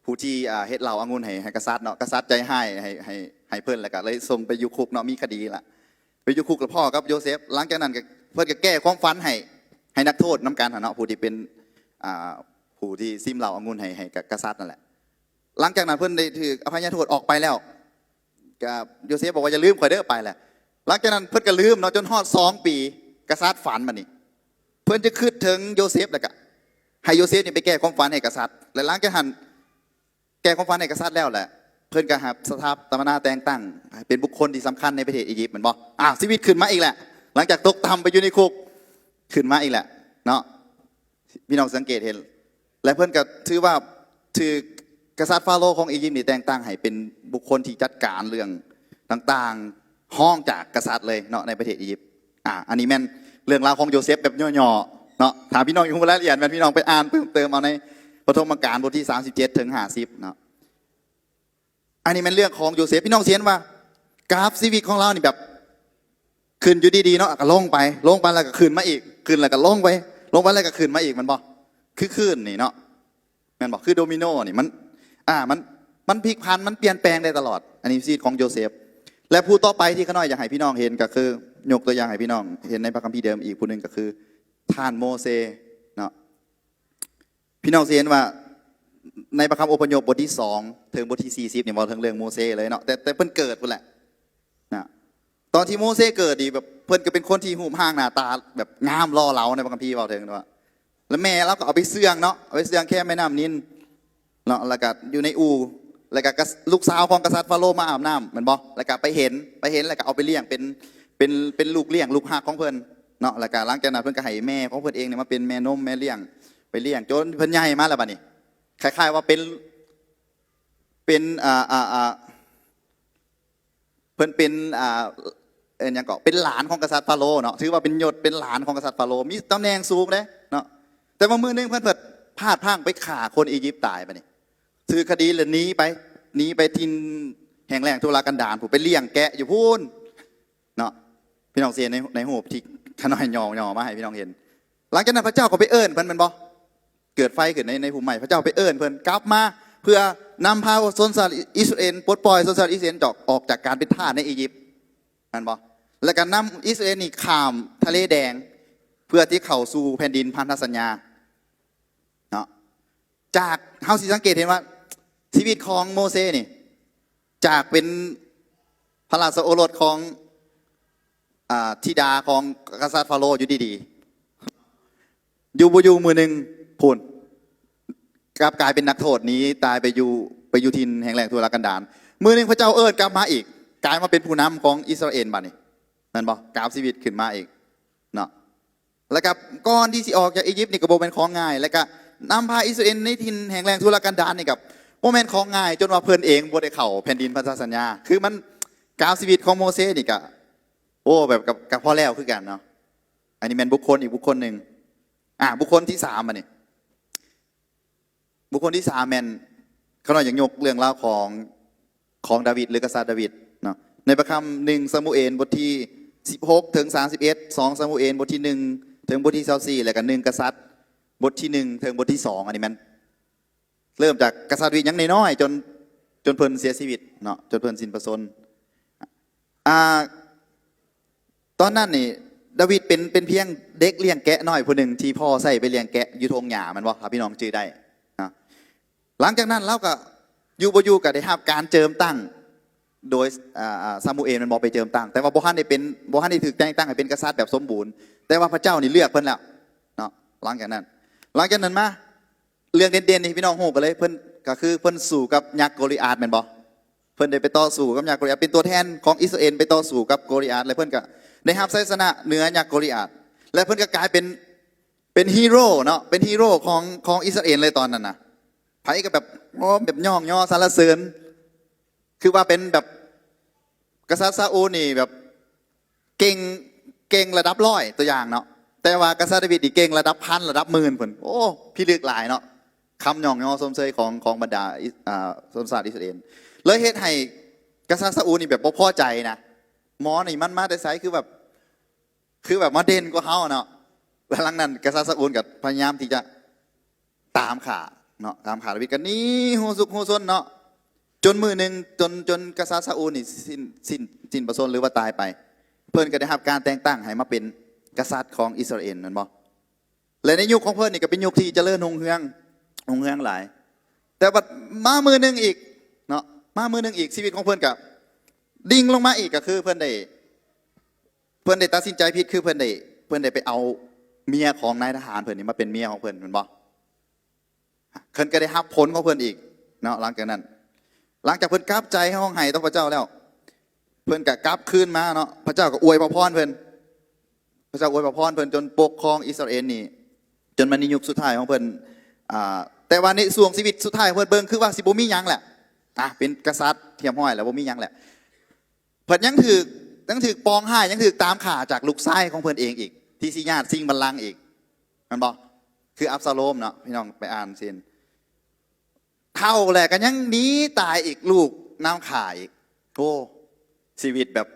ບຜູ້ທີ່ ອ່າ ເຮັດເຫຼົ້າອະງຸ່ນໃຫ້ ໃຫ້ກະສັດເນາະ. ກະສັດໃຈຮ້າຍໃຫ້ ໃຫ້ ໃຫ້ເພິ່ນ ແລ້ວກໍເລີຍສົ່ງໄປຢູ່ຄຸກເນາະ ມີຄະດີລະ ໄປຢູ່ຄຸກ ແລ້ວພໍ້ກັບໂຢເຊັບ. ຫຼັງຈາກນັ້ນກໍ ເພິ່ນກໍແກ້ຄວາມຝັນໃຫ້ ໃຫ້ນັກໂທດນຳກັນຫັ້ນເນາະ ຜູ້ທີ່ເປັນ ອ່າ ຜູ້ທີ່ຊິມເຫຼົ້າອະງຸ່ນໃຫ້ ໃຫ້ກະ ກະສັດນັ້ນແຫຼະ. ຫຼັງຈາກນັ້ນເພິ່ນໄດ້ຖືກອະໄພຍະໂທດອອກໄປແລ້ວ ກະໂຢເຊຟບອກວ່າ ຢ່າລືມຂ້ອຍເດີ ໄປແລ້ວ. ຫຼັງຈາກນັ້ນເພິ່ນກະລືມເນາະ ຈົນຮອດສອງປີ ກະສັດຝັນບັດນີ້ ເພິ່ນຈະຄິດເຖິງໂຢເຊຟ ແລ້ວກະໃຫ້ໂຢເຊຟນີ້ໄປແກ້ຄວາມຝັນໃຫ້ກະສັດ ແລະ ຫຼັງຈາກຫັ້ນ ແກ້ຄວາມຝັນໃຫ້ກະສັດແລ້ວແຫຼະ ເພິ່ນກະຮັບສະຖາປະນາແຕ່ງຕັ້ງໃຫ້ເປັນບຸກຄົນທີ່ສຳຄັນໃນປະເທດອີຢິບ ແມ່ນບໍ່? ອ່າ ຊີວິດຂຶ້ນມາອີກແຫຼະ ຫຼັງຈາກຕົກຕ່ຳໄປຢູ່ໃນຄຸກ ຂຶ້ນມາອີກແຫຼະເນາະ. ພີ່ນ້ອງສັງເກດເຫັນ ແລະ ເພິ່ນກະຖືວ່າຖືກກະສັດຟາໂຣຂອງອີຢິບນີ້ແຕ່ງຕັ້ງໃຫ້ເປັນບຸກຄົນທີ່ຈັດການເລື່ອງຕ່າງໆ ຮອງຈາກກະສັດເລີຍເນາະ ໃນປະເທດອີຢິບ. ອ່າ ອັນນີ້ແມ່ນເລື່ອງລາວຂອງໂຢເຊຟແບບຫຍໍ້ໆເນາະ. ຖ້າພີ່ນ້ອງຢາກຮູ້ລາຍລະອຽດ ແມ່ນພີ່ນ້ອງໄປອ່ານເພີ່ມເຕີມເອົາໃນປະຖົມມະການບົດທີສາມສິບເຈັດເຖິງຫ້າສິບເນາະ. ອັນນີ້ແມ່ນເລື່ອງຂອງໂຢເຊຟ. ພີ່ນ້ອງຊິເຫັນວ່າກຣາຟຊີວິດຂອງລາວນີ້ແບບຂຶ້ນຢູ່ດີໆເນາະ ກະລົງໄປ ລົງໄປແລ້ວກະຂຶ້ນມາອີກ ຂຶ້ນແລ້ວກະລົງໄປ ລົງໄປແລ້ວກະຂຶ້ນມາອີກ ແມ່ນບໍ່? ຄືຄື້ນນີ້ເນາະ ແມ່ນບໍ່? ຄືໂດມິໂນນີ້ ມັນ ອ່າ ມັນ ມັນພລິກຜັນ ມັນປ່ຽນແປງໄດ້ຕະຫຼອດ. ອັນນີ້ຊີວິດຂອງໂຢເຊຟ. ແລະ ຜູ້ຕໍ່ໄປທີ່ຂ້ານ້ອຍຢາກໃຫ້ພີ່ນ້ອງເຫັນກະຄື ຍົກຕົວຢ່າງໃຫ້ພີ່ນ້ອງເຫັນໃນພະຄຳພີເດີມອີກຜູ້ໜຶ່ງກະຄື ທ່ານໂມເຊເນາະ. ພີ່ນ້ອງຊິເຫັນວ່າໃນພະຄຳອົບພະຍົບບົດທີສອງເຖິງບົດທີສີ່ສິບນີ້ ເວົ້າເຖິງເລື່ອງໂມເຊເລີຍເນາະ ແຕ່ ແຕ່ເພິ່ນເກີດພຸ້ນແຫຼະນະ. ຕອນທີ່ໂມເຊເກີດນີ້ ແບບເພິ່ນກະເປັນຄົນທີ່ຮູບຮ່າງໜ້າຕາແບບງາມຫຼໍ່ເຫຼົາ ໃນພະຄຳພີເວົ້າເຖິງວ່າ ແລະ ແມ່ລາວກະເອົາໄປເຊື່ອງເນາະ ເອົາໄປເຊື່ອງແຄມແມ່ນ້ຳນິນເນາະ ແລ້ວກະຢູ່ໃນອູ່ ແລ້ວກະ ກະ ລູກສາວຂອງກະສັດຟາໂຣມາອາບນ້ຳ ແມ່ນບໍ່? ແລ້ວກະໄປເຫັນ ໄປເຫັນແລ້ວກະເອົາໄປລ້ຽງເປັນ ເປັນ ເປັນລູກລ້ຽງ ລູກຮັກຂອງເພິ່ນເນາະ. ແລ້ວກະຫຼັງຈາກນັ້ນເພິ່ນກະໃຫ້ແມ່ຂອງເພິ່ນເອງນີ້ມາເປັນແມ່ນົມແມ່ລ້ຽງ ໄປລ້ຽງຈົນເພິ່ນໃຫຍ່ມາແລ້ວບັດນີ້ ຄ້າຍໆວ່າເປັນ ເປັນ ອ່າ ອ່າ ອ່າ ເພິ່ນເປັນ ອ່າ ເອີ້ນຫຍັງເກາະ ເປັນຫຼານຂອງກະສັດຟາໂຣເນາະ ຖືວ່າເປັນຍົດເປັນຫຼານຂອງກະສັດຟາໂຣ ມີຕຳແໜ່ງສູງເດ້ເນາະ. ແຕ່ວ່າມື້ໜຶ່ງເພິ່ນ ເພິ່ນພາດພລັ້ງໄປຂ້າຄົນອີຢິບຕາຍ ບາດນີ້ຖືກຄະດີ ແລະ ໜີໄປ ໜີໄປຖິ່ນແຫ້ງແລ້ງທຸລະກັນດານພຸ້ນ ໄປລ້ຽງແກະຢູ່ພຸ້ນເນາະ. ພີ່ນ້ອງຊິເຫັນໃນ ໃນຮູບທີ່ຂ້ານ້ອຍຫຍໍ້ໆມາໃຫ້ພີ່ນ້ອງເຫັນ. ຫຼັງຈາກນັ້ນພະເຈົ້າກະໄປເອີ້ນເພິ່ນ ແມ່ນບໍ່? ເກີດໄຟຂຶ້ນໃນ ໃນພູໃໝ່ ພະເຈົ້າໄປເອີ້ນເພິ່ນກັບມາ ເພື່ອນຳພາຊົນຊາດອິສຣາເອນ ປົດປ່ອຍຊົນຊາດອິສຣາເອນຈາກ ອອກຈາກການເປັນທາດໃນອີຢິບ ແມ່ນບໍ່? ແລ້ວກະນຳອິສຣາເອນນີ້ຂ້າມທະເລແດງ ເພື່ອທີ່ເຂົ້າສູ່ແຜ່ນດິນພັນທະສັນຍາເນາະ. ຈາກ ເຮົາຊິສັງເກດເຫັນວ່າຊີວິດຂອງໂມເຊນີ້ ຈາກເປັນພະລາຊະໂອລົດຂອງ ອ່າ ທິດາຂອງກະສັດຟາໂຣຢູ່ດີໆ ຢູ່ບໍ່ຢູ່ມື້ໜຶ່ງພຸ້ນ ກັບກາຍເປັນນັກໂທດ ໜີຕາຍໄປຢູ່ ໄປຢູ່ຖິ່ນແຫ້ງແລ້ງທຸລະກັນດານ. ມື້ໜຶ່ງພະເຈົ້າເອີ້ນກັບມາອີກ ກາຍມາເປັນຜູ້ນຳຂອງອິສຣາເອນບາດນີ້ ແມ່ນບໍ່? ກຣາຟຊີວິດຂຶ້ນມາອີກເນາະ. ແລ້ວກະກ່ອນທີ່ຊິອອກຈາກອີຢິບນີ້ກະບໍ່ແມ່ນຂອງງ່າຍ ແລ້ວກະນຳພາອິສຣາເອນໃນຖິ່ນແຫ້ງແລ້ງທຸລະກັນດານນີ້ກະບໍ່ແມ່ນຂອງງ່າຍ ຈົນວ່າເພິ່ນເອງບໍ່ໄດ້ເຂົ້າແຜ່ນດິນພັນທະສັນຍາ. ຄືມັນ ກຣາຟຊີວິດຂອງໂມເຊນີ້ກະ ໂອ້ ແບບກະ ກະພໍແລ້ວຄືກັນເນາະ. ອັນນີ້ແມ່ນບຸກຄົນອີກບຸກຄົນໜຶ່ງ. ອ່າ ບຸກຄົນທີສາມ ບາດນີ້ ບຸກຄົນທີສາມແມ່ນ ຂ້ານ້ອຍຢາກຍົກເລື່ອງລາວຂອງ ຂອງດາວິດ ຫຼື ກະສັດດາວິດເນາະ. ໃນພະຄຳໜຶ່ງຊາມູເອນບົດທີສິບຫົກເຖິງສາມສິບເອັດ ສອງຊາມູເອນບົດທີໜຶ່ງເຖິງບົດທີຊາວສີ່ ແລະກະໜຶ່ງກະສັດບົດທີໜຶ່ງເຖິງບົດທີສອງ ອັນນີ້ແມ່ນເລີ່ມຈາກກະສັດດາວິດຍັງນ້ອຍໆ ຈົນ ຈົນເພິ່ນເສຍຊີວິດເນາະ ຈົນເພິ່ນສິ້ນພະຊົນ. ອ່າ ຕອນນັ້ນນີ້ ດາວິດເປັນ ເປັນພຽງເດັກລ້ຽງແກະນ້ອຍຜູ້ໜຶ່ງທີ່ພໍ່ໃຊ້ໄປລ້ຽງແກະຢູ່ທົ່ງຫຍ້າ ແມ່ນບໍ່? ຖ້າພີ່ນ້ອງຈື່ໄດ້ເນາະ. ຫຼັງຈາກນັ້ນລາວກະຢູ່ບໍ່ຢູ່ກະໄດ້ຮັບການເຈີມຕັ້ງໂດຍ ອ່າ ຊາມູເອນ ແມ່ນບໍ່? ໄປເຈີມຕັ້ງ ແຕ່ວ່າບໍ່ທັນໄດ້ເປັນ ບໍ່ທັນໄດ້ຖືກແຕ່ງຕັ້ງໃຫ້ເປັນກະສັດແບບສົມບູນ ແຕ່ວ່າພະເຈົ້ານີ້ເລືອກເພິ່ນແລ້ວເນາະ. ຫຼັງຈາກນັ້ນ ຫຼັງຈາກນັ້ນມາ ເລື່ອງເດັ່ນໆນີ້ພີ່ນ້ອງຮູ້ກັນເລີຍ ເພິ່ນ ກະຄືເພິ່ນສູ້ກັບຍັກໂກລິອາດ ແມ່ນບໍ່? ເພິ່ນໄດ້ໄປຕໍ່ສູ້ກັບຍັກໂກລິອາດ ເປັນຕົວແທນຂອງອິສຣາເອນໄປຕໍ່ສູ້ກັບໂກລິອາດ ແລະເພິ່ນກະໄດ້ຮັບໄຊຊະນະເໜືອຍັກໂກລິອາດ ແລະເພິ່ນກະກາຍເປັນ ເປັນຮີໂຣເນາະ ເປັນຮີໂຣຂອງ ຂອງອິສຣາເອນເລີຍຕອນນັ້ນນະ. ໃຜກະແບບ ໂອ້ ແບບຍ້ອງຍໍສັນລະເສີນ ຄືວ່າເປັນແບບ ກະສັດຊາອູນນີ້ແບບເກັ່ງ ເກັ່ງລະດັບຮ້ອຍ ຕົວຢ່າງເນາະ ແຕ່ວ່າກະສັດດາວິດນີ້ເກັ່ງລະດັບພັນ ລະດັບໝື່ນພຸ້ນ. ໂອ້ ພິລຶກຫຼາຍເນາະ ຄຳຍ້ອງຍໍຊົມເຊີຍຂອງ ຂອງບັນດາ ອ່າ ຊົນຊາດອິສຣາເອນ ເລີຍເຮັດໃຫ້ກະສັດຊາອູນນີ້ແບບບໍ່ພໍໃຈນະ. ໝໍນີ້ມັນມາແຕ່ໃສ? ຄືແບບ ຄືແບບມາເດັ່ນກວ່າເຮົາເນາະ. ຫຼັງນັ້ນກະສັດຊາອູນກະພະຍາຍາມທີ່ຈະຕາມຂ້າເນາະ ຕາມຂ້າດາວິດ ກະໜີຮູ້ສຸກຮູ້ຊົນເນາະ ຈົນມື້ໜຶ່ງ ຈົນ ຈົນກະສັດຊາອູນນີ້ສິ້ນ ສິ້ນ ສິ້ນພະຊົນ ຫຼືວ່າຕາຍໄປ ເພິ່ນກະໄດ້ຮັບການແຕ່ງຕັ້ງໃຫ້ມາເປັນກະສັດຂອງອິສຣາເອນ ແມ່ນບໍ່? ແລະໃນຍຸກຂອງເພິ່ນນີ້ກະເປັນຍຸກທີ່ຈະເລີນຮຸ່ງເຮືອງ ຮຸ່ງເຮືອງຫຼາຍ. ແ ຕ່ບັດມາມື້ໜຶ່ງອີກເນາະ ມາມື້ໜຶ່ງອີກ ຊີວິດຂອງເພິ່ນກໍດິ່ງລົງມາອີກ ກໍຄືເພິ່ນໄດ້ ເພິ່ນໄດ້ຕັດສິນໃຈຜິດ ຄືເພິ່ນໄດ້ ເພິ່ນໄດ້ໄປເອົາເມຍຂອງນາຍທະຫານເພິ່ນນີ້ມາເປັນເມຍຂອງເພິ່ນ ແມ່ນບໍ່? ເພິ່ນກໍໄດ້ຮັບຜົນຂອງເພິ່ນອີກເນາະ. ຫຼັງຈາກນັ້ນ ຫຼັງຈາກເພິ່ນກັບໃຈຮ້ອງໄຫ້ຕໍ່ພະເຈົ້າແລ້ວ ເພິ່ນກໍກັບຄືນມາເນາະ ພະເຈົ້າກໍອວຍພະພອນເພິ່ນ ພະເຈົ້າອວຍພະພອນເພິ່ນຈົນປົກຄອງອິດສະຣາເອນນີ້ ຈົນມາໃນຍຸກສຸດທ້າຍຂອງເພິ່ນ. ອ່າ ແຕ່ວ່າໃນຊ່ວງຊີວິດສຸດທ້າຍຂອງເພິ່ນ ເບິ່ງຄືວ່າຊິບໍ່ມີຫຍັງແຫຼະ ອ່າ ເປັນກະສັດຮຽບຮ້ອຍແລ້ວ ບໍ່ມີຫຍັງແຫຼະ ເພິ່ນຍັງຖືກ ຍັງຖືກປອງຮ້າຍ ຍັງຖືກຕາມຂ້າຈາກລູກຊາຍຂອງເພິ່ນເອງອີກ ທີ່ຊິຍາດຊິງບັນລັງອີກ ແມ່ນບໍ່? ຄືອັບຊາໂລມເນາະ ພີ່ນ້ອງໄປອ່ານເຊັ່ນ ເຖົ້າແລ້ວກໍຍັງໜີຕາຍອີກ ລູກນຳຂ້າອີກ. ໂອ້ ຊີວິດແບບ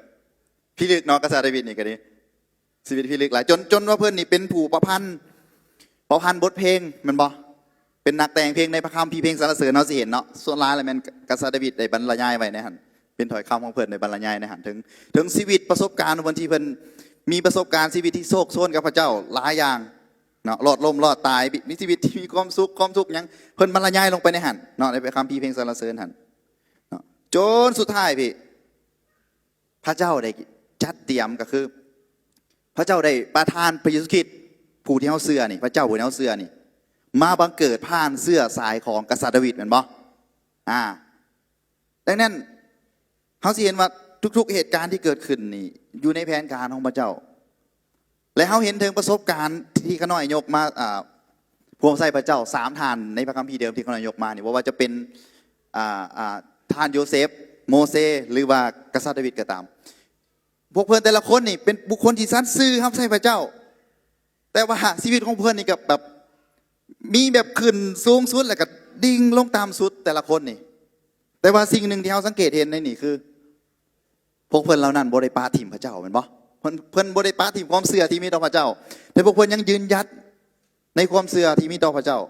ພິລຶກເນາະ ກະສັດດາວິດນີ້ກໍດີ ຊີວິດພິລຶກຫຼາຍ ຈົນ ຈົນວ່າເພິ່ນນີ້ເປັນຜູ້ປະພັນ ປະພັນບົດເພງ ແມ່ນບໍ່? ເປັນນັກແຕ່ງເພງໃນພະຄຳພີເພງສັນລະເສີນ ເຮົາຊິເຫັນເນາະ ສ່ວນຫຼາຍແລ້ວແມ່ນກະສັດດາວິດໄດ້ບັນລະຍາຍໄວ້ໃນຫັ້ນ ເປັນຖ້ອຍຄຳຂອງເພິ່ນໄດ້ບັນລະຍາຍໃນຫັ້ນ ເຖິງ ເຖິງຊີວິດປະສົບການວັນທີ່ເພິ່ນມີປະສົບການຊີວິດທີ່ໂຊກໂຊນກັບພະເຈົ້າຫຼາຍຢ່າງເນາະ ລອດລົ້ມລອດຕາຍ ມີຊີວິດທີ່ມີຄວາມສຸກຄວາມທຸກຫຍັງ ເພິ່ນບັນລະຍາຍລົງໄປໃນຫັ້ນເນາະ ໃນພະຄຳພີເພງສັນລະເສີນຫັ້ນເນາະ ຈົນສຸດທ້າຍພີ້ ພະເຈົ້າໄດ້ຈັດຕຽມ ກໍຄືພະເຈົ້າໄດ້ປະທານພະເຢຊູຄຣິດ ຜູ້ທີ່ເຮົາເຊື່ອນີ້ ພະເຈົ້າຜູ້ທີ່ເຮົາເຊື່ອນີ້ ມາບັງເກີດຜ່ານເຊື້ອສາຍຂອງກະສັດດາວິດ ແມ່ນບໍ່? ອ່າ ດັ່ງນັ້ນ ເຮົາຊິເຫັນວ່າທຸກໆເຫດການທີ່ເກີດຂຶ້ນນີ້ ຢູ່ໃນແຜນການຂອງພະເຈົ້າ ແລະ ເຮົາເຫັນເຖິງປະສົບການທີ່ຂ້ານ້ອຍຍົກມາ ອ່າ ພວກໃຊ້ພະເຈົ້າສາມທ່ານໃນພະຄຳພີເດີມທີ່ຂ້ານ້ອຍຍົກມານີ້ ບໍ່ວ່າຈະເປັນ ອ່າ ອ່າ ທ່ານໂຢເຊັບ, ໂມເຊ ຫຼືວ່າກະສັດດາວິດກໍຕາມ ພວກເພິ່ນແຕ່ລະຄົນນີ້ເປັນບຸກຄົນທີ່ສັດຊື່ຮັບໃຊ້ພະເຈົ້າ ແຕ່ວ່າຊີວິດຂອງເພິ່ນນີ້ກໍແບບ ມີແບບຂຶ້ນສູງສຸດ ແລ້ວກໍດິ່ງລົງຕ່ຳສຸດ ແຕ່ລະຄົນນີ້. ແຕ່ວ່າສິ່ງໜຶ່ງທີ່ເຮົາສັງເກດເຫັນໃນນີ້ຄື ພວກເພິ່ນເຫຼົ່ານັ້ນບໍ່ໄດ້ປະຖິ້ມພະເຈົ້າ ແມ່ນບໍ່? ເພິ່ນ ເພິ່ນບໍ່ໄດ້ປະຖິ້ມຄວາມເຊື່ອທີ່ມີຕໍ່ພະເຈົ້າ ແຕ່ພວກເພິ່ນຍັງຢືນຢັດໃນຄວາມເຊື່ອທີ່ມີຕໍ່ພະເຈົ້າ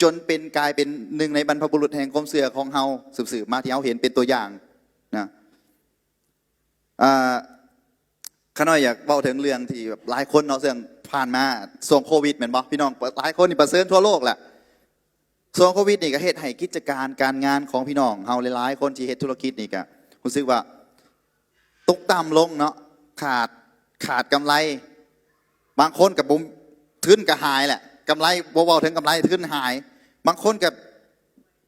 ຈົນເປັນ ກາຍເປັນໜຶ່ງໃນບັນພະບຸລຸດແຫ່ງຄວາມເຊື່ອຂອງເຮົາສືບໆມາ ທີ່ເຮົາເຫັນເປັນຕົວຢ່າງນະ. ອ່າ ຂ້ານ້ອຍຢາກເວົ້າເຖິງເລື່ອງທີ່ແບບຫຼາຍຄົນເນາະ ເລື່ອງຜ່ານມາຊ່ວງໂຄວິດ ແມ່ນບໍ່? ພີ່ນ້ອງຫຼາຍຄົນນີ້ປະເຊີນທົ່ວໂລກແຫຼະ ຊ່ວງໂຄວິດນີ້ກໍເຮັດໃຫ້ກິດຈະການການງານຂອງພີ່ນ້ອງເຮົາຫຼາຍໆຄົນທີ່ເຮັດທຸລະກິດນີ້ກໍຮູ້ສຶກວ່າຕົກຕ່ຳລົງເນາະ ຂາດ ຂາດກຳໄລ ບາງຄົນກໍບໍ່ ທຶນກໍຫາຍແຫຼະ ກຳໄລ ບໍ່ເວົ້າເຖິງກຳໄລ ທຶນຫາຍ ບາງຄົນກໍ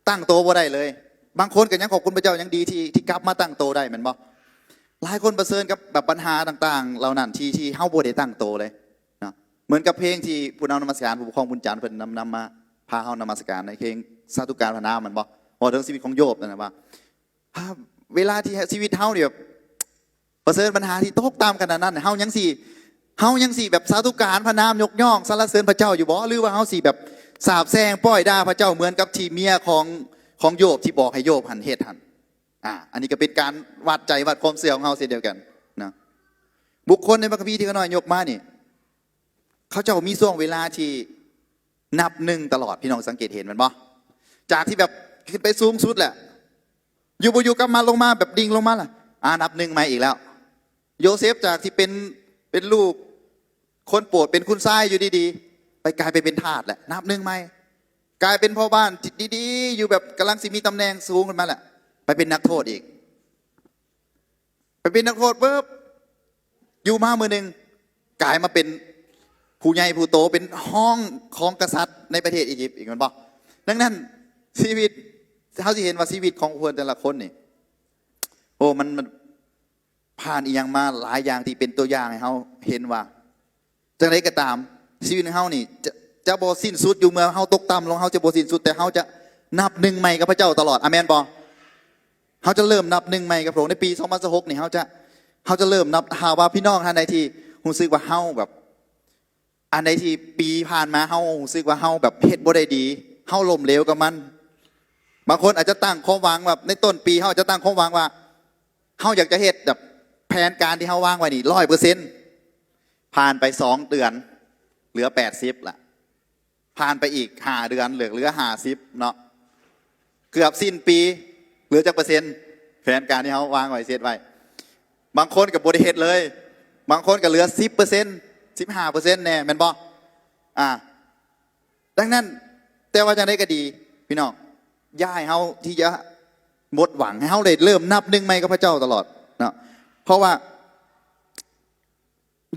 ຕັ້ງໂຕບໍ່ໄດ້ເລີຍ ບາງຄົນກໍຍັງຂອບຄຸນພະເຈົ້າ ຍັງດີທີ່ ທີ່ກັບມາຕັ້ງໂຕໄດ້ ແມ່ນບໍ່? ຫຼາຍຄົນປະເຊີນກັບແບບບັນຫາຕ່າງໆເຫຼົ່ານັ້ນ ທີ່ ທີ່ເຮົາບໍ່ໄດ້ຕັ້ງໂຕເລີຍເນາະ. ເໝືອນກັບເພງທີ່ຜູ້ນຳນະມັດສະການ ຜູ້ປົກຄອງບຸນຈັນ ເພິ່ນນຳ ນຳມາພາເຮົານະມັດສະການ ໃນເພງສາທຸການພະນາມ ແມ່ນບໍ່? ເວົ້າເຖິງຊີວິດຂອງໂຢບນັ້ນນະວ່າ ເວລາທີ່ຊີວິດເຮົານີ້ແບບ ປະເຊີນບັນຫາທີ່ຕົກຕ່ຳຂະໜາດນັ້ນ ເຮົາຍັງຊິ ເຮົາຍັງຊິແບບສາທຸການພະນາມ ຍົກຍ້ອງສັນລະເສີນພະເຈົ້າຢູ່ບໍ່? ຫຼືວ່າເຮົາຊິແບບສາບແຊ່ງປ້ອຍດ່າພະເຈົ້າ ເໝືອນກັບທີ່ເມຍຂອງ ຂອງໂຢບທີ່ບອກໃຫ້ໂຢບຫັ້ນເຮັດຫັ້ນ? ອ່າ ອັນນີ້ກໍເປັນການວັດໃຈວັດຄວາມເຊື່ອຂອງເຮົາເຊັ່ນດຽວກັນນະ. ບຸກຄົນໃນພະຄຳພີທີ່ຂ້ານ້ອຍຍົກມານີ້ ເຂົາເຈົ້າມີຊ່ວງເວລາທີ່ ນັບໜຶ່ງຕະຫຼອດ ພີ່ນ້ອງສັງເກດເຫັນແມ່ນບໍ່? ຈາກທີ່ແບບຂຶ້ນໄປສູງສຸດແຫຼະ ຢູ່ບໍ່ຢູ່ກັບມາລົງມາແບບດິ່ງລົງມາລະ ອ່າ ນັບໜຶ່ງໃໝ່ອີກແລ້ວ. ໂຢເຊັບຈາກທີ່ເປັນ ເປັນລູກຄົນໂປດ ເປັນຄຸນຊາຍຢູ່ດີໆ ໄປກາຍໄປເປັນທາດແຫຼະ ນັບໜຶ່ງໃໝ່ ກາຍເປັນພໍ່ບ້ານທີ່ດີໆ ຢູ່ແບບກຳລັງຊິມີຕຳແໜ່ງສູງຂຶ້ນມາແຫຼະ ໄປເປັນນັກໂທດອີກ. ໄປເປັນນັກໂທດປຶບ ຢູ່ມາມື້ໜຶ່ງ ກາຍມາເປັນຜູ້ໃຫຍ່ຜູ້ໂຕ ເປັນຮອງຂອງກະສັດໃນປະເທດອີຢິບອີກ ແມ່ນບໍ່? ດັ່ງນັ້ນ ຊີວິດ ເຮົາຊິເຫັນວ່າຊີວິດຂອງເພິ່ນແຕ່ລະຄົນນີ້ ໂອ້ ມັນ ມັນຜ່ານອີ່ຫຍັງມາຫຼາຍຢ່າງທີ່ເປັນຕົວຢ່າງໃຫ້ເຮົາເຫັນວ່າ ຈັ່ງໃດກໍຕາມ ຊີວິດຂອງເຮົານີ້ຈະ ຈະບໍ່ສິ້ນສຸດຢູ່ເມື່ອເຮົາຕົກຕ່ຳລົງ ເຮົາຈະບໍ່ສິ້ນສຸດ ແຕ່ເຮົາຈະນັບໜຶ່ງໃໝ່ກັບພະເຈົ້າຕະຫຼອດ. ອາເມນບໍ່? ເຮົາຈະເລີ່ມນັບໜຶ່ງໃໝ່ກັບພະອົງ. ໃນປີສອງພັນຊາວຫົກນີ້ ເຮົາຈະ ເຮົາຈະເລີ່ມນັບ. ຖ້າວ່າພີ່ນ້ອງທ່ານໃດທີ່ຮູ້ສຶກວ່າເຮົາແບບ ອັນໃດທີ່ປີຜ່ານມາເຮົາຮູ້ສຶກວ່າເຮົາແບບເຮັດບໍ່ໄດ້ດີ ເຮົາລົ້ມເຫຼວກັບມັນ ບາງຄົນອາດຈະຕັ້ງຄວາມຫວັງແບບ ໃນຕົ້ນປີເຮົາອາດຈະຕັ້ງຄວາມຫວັງວ່າ ເຮົາຢາກຈະເຮັດແບບແຜນການທີ່ເຮົາວາງໄວ້ນີ້ຮ້ອຍເປີເຊັນ ຜ່ານໄປສອງເດືອນ ເຫຼືອແປດສິບລະ ຜ່ານໄປອີກຫ້າເດືອນ ເຫຼືອ ເຫຼືອຫ້າສິບເນາະ ເກືອບສິ້ນປີ ເຫຼືອຈັກເປີເຊັນ ແຜນການທີ່ເຮົາວາງໄວ້ ເຊັດໄວ້. ບາງຄົນກໍບໍ່ໄດ້ເຮັດເລີຍ ບາງຄົນກໍເຫຼືອສິບເປີເຊັນ ສິບຫ້າເປີເຊັນແດ່ ແມ່ນບໍ່? ອ່າ ດັ່ງນັ້ນ ແຕ່ວ່າຈັ່ງໃດກໍດີ ພີ່ນ້ອງ ຢ່າໃຫ້ເຮົາທີ່ຈະໝົດຫວັງ, ໃຫ້ເຮົາໄດ້ເລີ່ມນັບໜຶ່ງໃໝ່ກັບພະເຈົ້າຕະຫຼອດເນາະ. ເພາະວ່າ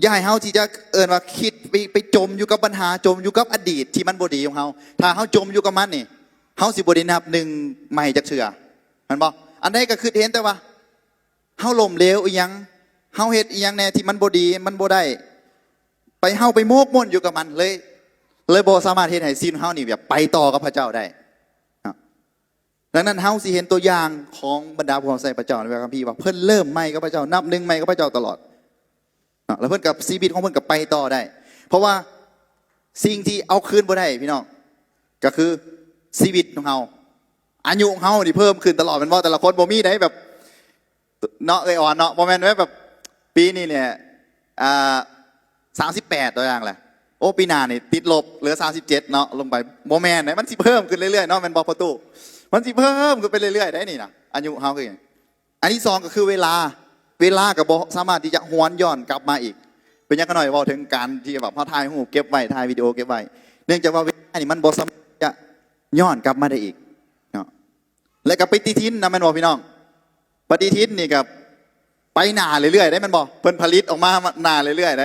ຢ່າໃຫ້ເຮົາທີ່ຈະເອີ້ນວ່າຄິດໄປ ໄປຈົມຢູ່ກັບບັນຫາ, ຈົມຢູ່ກັບອະດີດທີ່ມັນບໍ່ດີຂອງເຮົາ. ຖ້າເຮົາຈົມຢູ່ກັບມັນນີ້, ເຮົາຊິບໍ່ໄດ້ນັບໜຶ່ງໃໝ່ຈັກເທື່ອ, ແມ່ນບໍ່? ອັນໃດກໍຄິດເຫັນແຕ່ວ່າ ເຮົາລົ້ມເຫຼວອີ່ຫຍັງ, ເຮົາເຮັດອີ່ຫຍັງແດ່ທີ່ມັນບໍ່ດີ, ມັນບໍ່ໄດ້, ໄປ ເຮົາໄປໝົກໝຸ່ນຢູ່ກັບມັນເລີຍ, ເລີຍບໍ່ສາມາດເຮັດໃຫ້ຊີວິດເຮົານີ້ແບບໄປຕໍ່ກັບພະເຈົ້າໄດ້ເນາະ. ດັ່ງນັ້ນ ເຮົາຊິເຫັນຕົວຢ່າງຂອງບັນດາຜູ້ຮັບໃຊ້ພະເຈົ້າໃນພະຄຳພີວ່າ ເພິ່ນເລີ່ມໃໝ່ກັບພະເຈົ້າ, ນັບໜຶ່ງໃໝ່ກັບພະເຈົ້າຕະຫຼອດເນາະ, ແລ້ວເພິ່ນກັບ ຊີວິດຂອງເພິ່ນກໍໄປຕໍ່ໄດ້. ເພາະວ່າສິ່ງທີ່ເອົາຄືນບໍ່ໄດ້ ພີ່ນ້ອງ, ກໍຄືຊີວິດຂອງເຮົາ, ອາຍຸຂອງເຮົານີ້ເພີ່ມຂຶ້ນຕະຫຼອດ, ແມ່ນບໍ່? ແຕ່ລະຄົນບໍ່ມີໃດແບບ ເນາະ ເອື້ອຍອອນເນາະ, ບໍ່ແມ່ນວ່າແບບປີນີ້ແຫຼະ ອ່າ ສາມສິບແປດ ຕົວຢ່າງແຫຼະ, ໂອ້ ປີໜ້ານີ້ຕິດລົບເຫຼືອ ສາມສິບເຈັດ ເນາະ ລົງໄປ, ບໍ່ແມ່ນເດ້, ມັນຊິເພີ່ມຂຶ້ນເລື້ອຍໆເນາະ, ແມ່ນບໍ່ພໍ່ຕູ້? ມັນຊິເພີ່ມຂຶ້ນໄປເລື້ອຍໆໄດ໋ນີ້ນະ, ອາຍຸເຮົາຄື. ອັນທີສອງກໍຄືເວລາ, ເວລາກໍບໍ່ສາມາດທີ່ຈະຫວນຍ້ອນກັບມາອີກ. ເປັນຫຍັງຂ້ານ້ອຍເວົ້າເຖິງການທີ່ແບບເຮົາຖ່າຍຮູບເກັບໄວ້, ຖ່າຍວິດີໂອເກັບໄວ້? ເນື່ອງຈາກວ່າເວລານີ້ມັນບໍ່ສາມາດທີ່ຈະຍ້ອນກັບມາໄດ້ອີກເນາະ. ແລະກໍປະຕິທິນນະ ແມ່ນບໍ່ພີ່ນ້ອງ? ປະຕິທິນນີ້ກໍໄປໜ້າເລື້ອຍໆໄດ໋ ແມ່ນບໍ່? ເພິ່ນຜະລິດອອກມາໜ້າເລື້ອຍໆໄດ໋.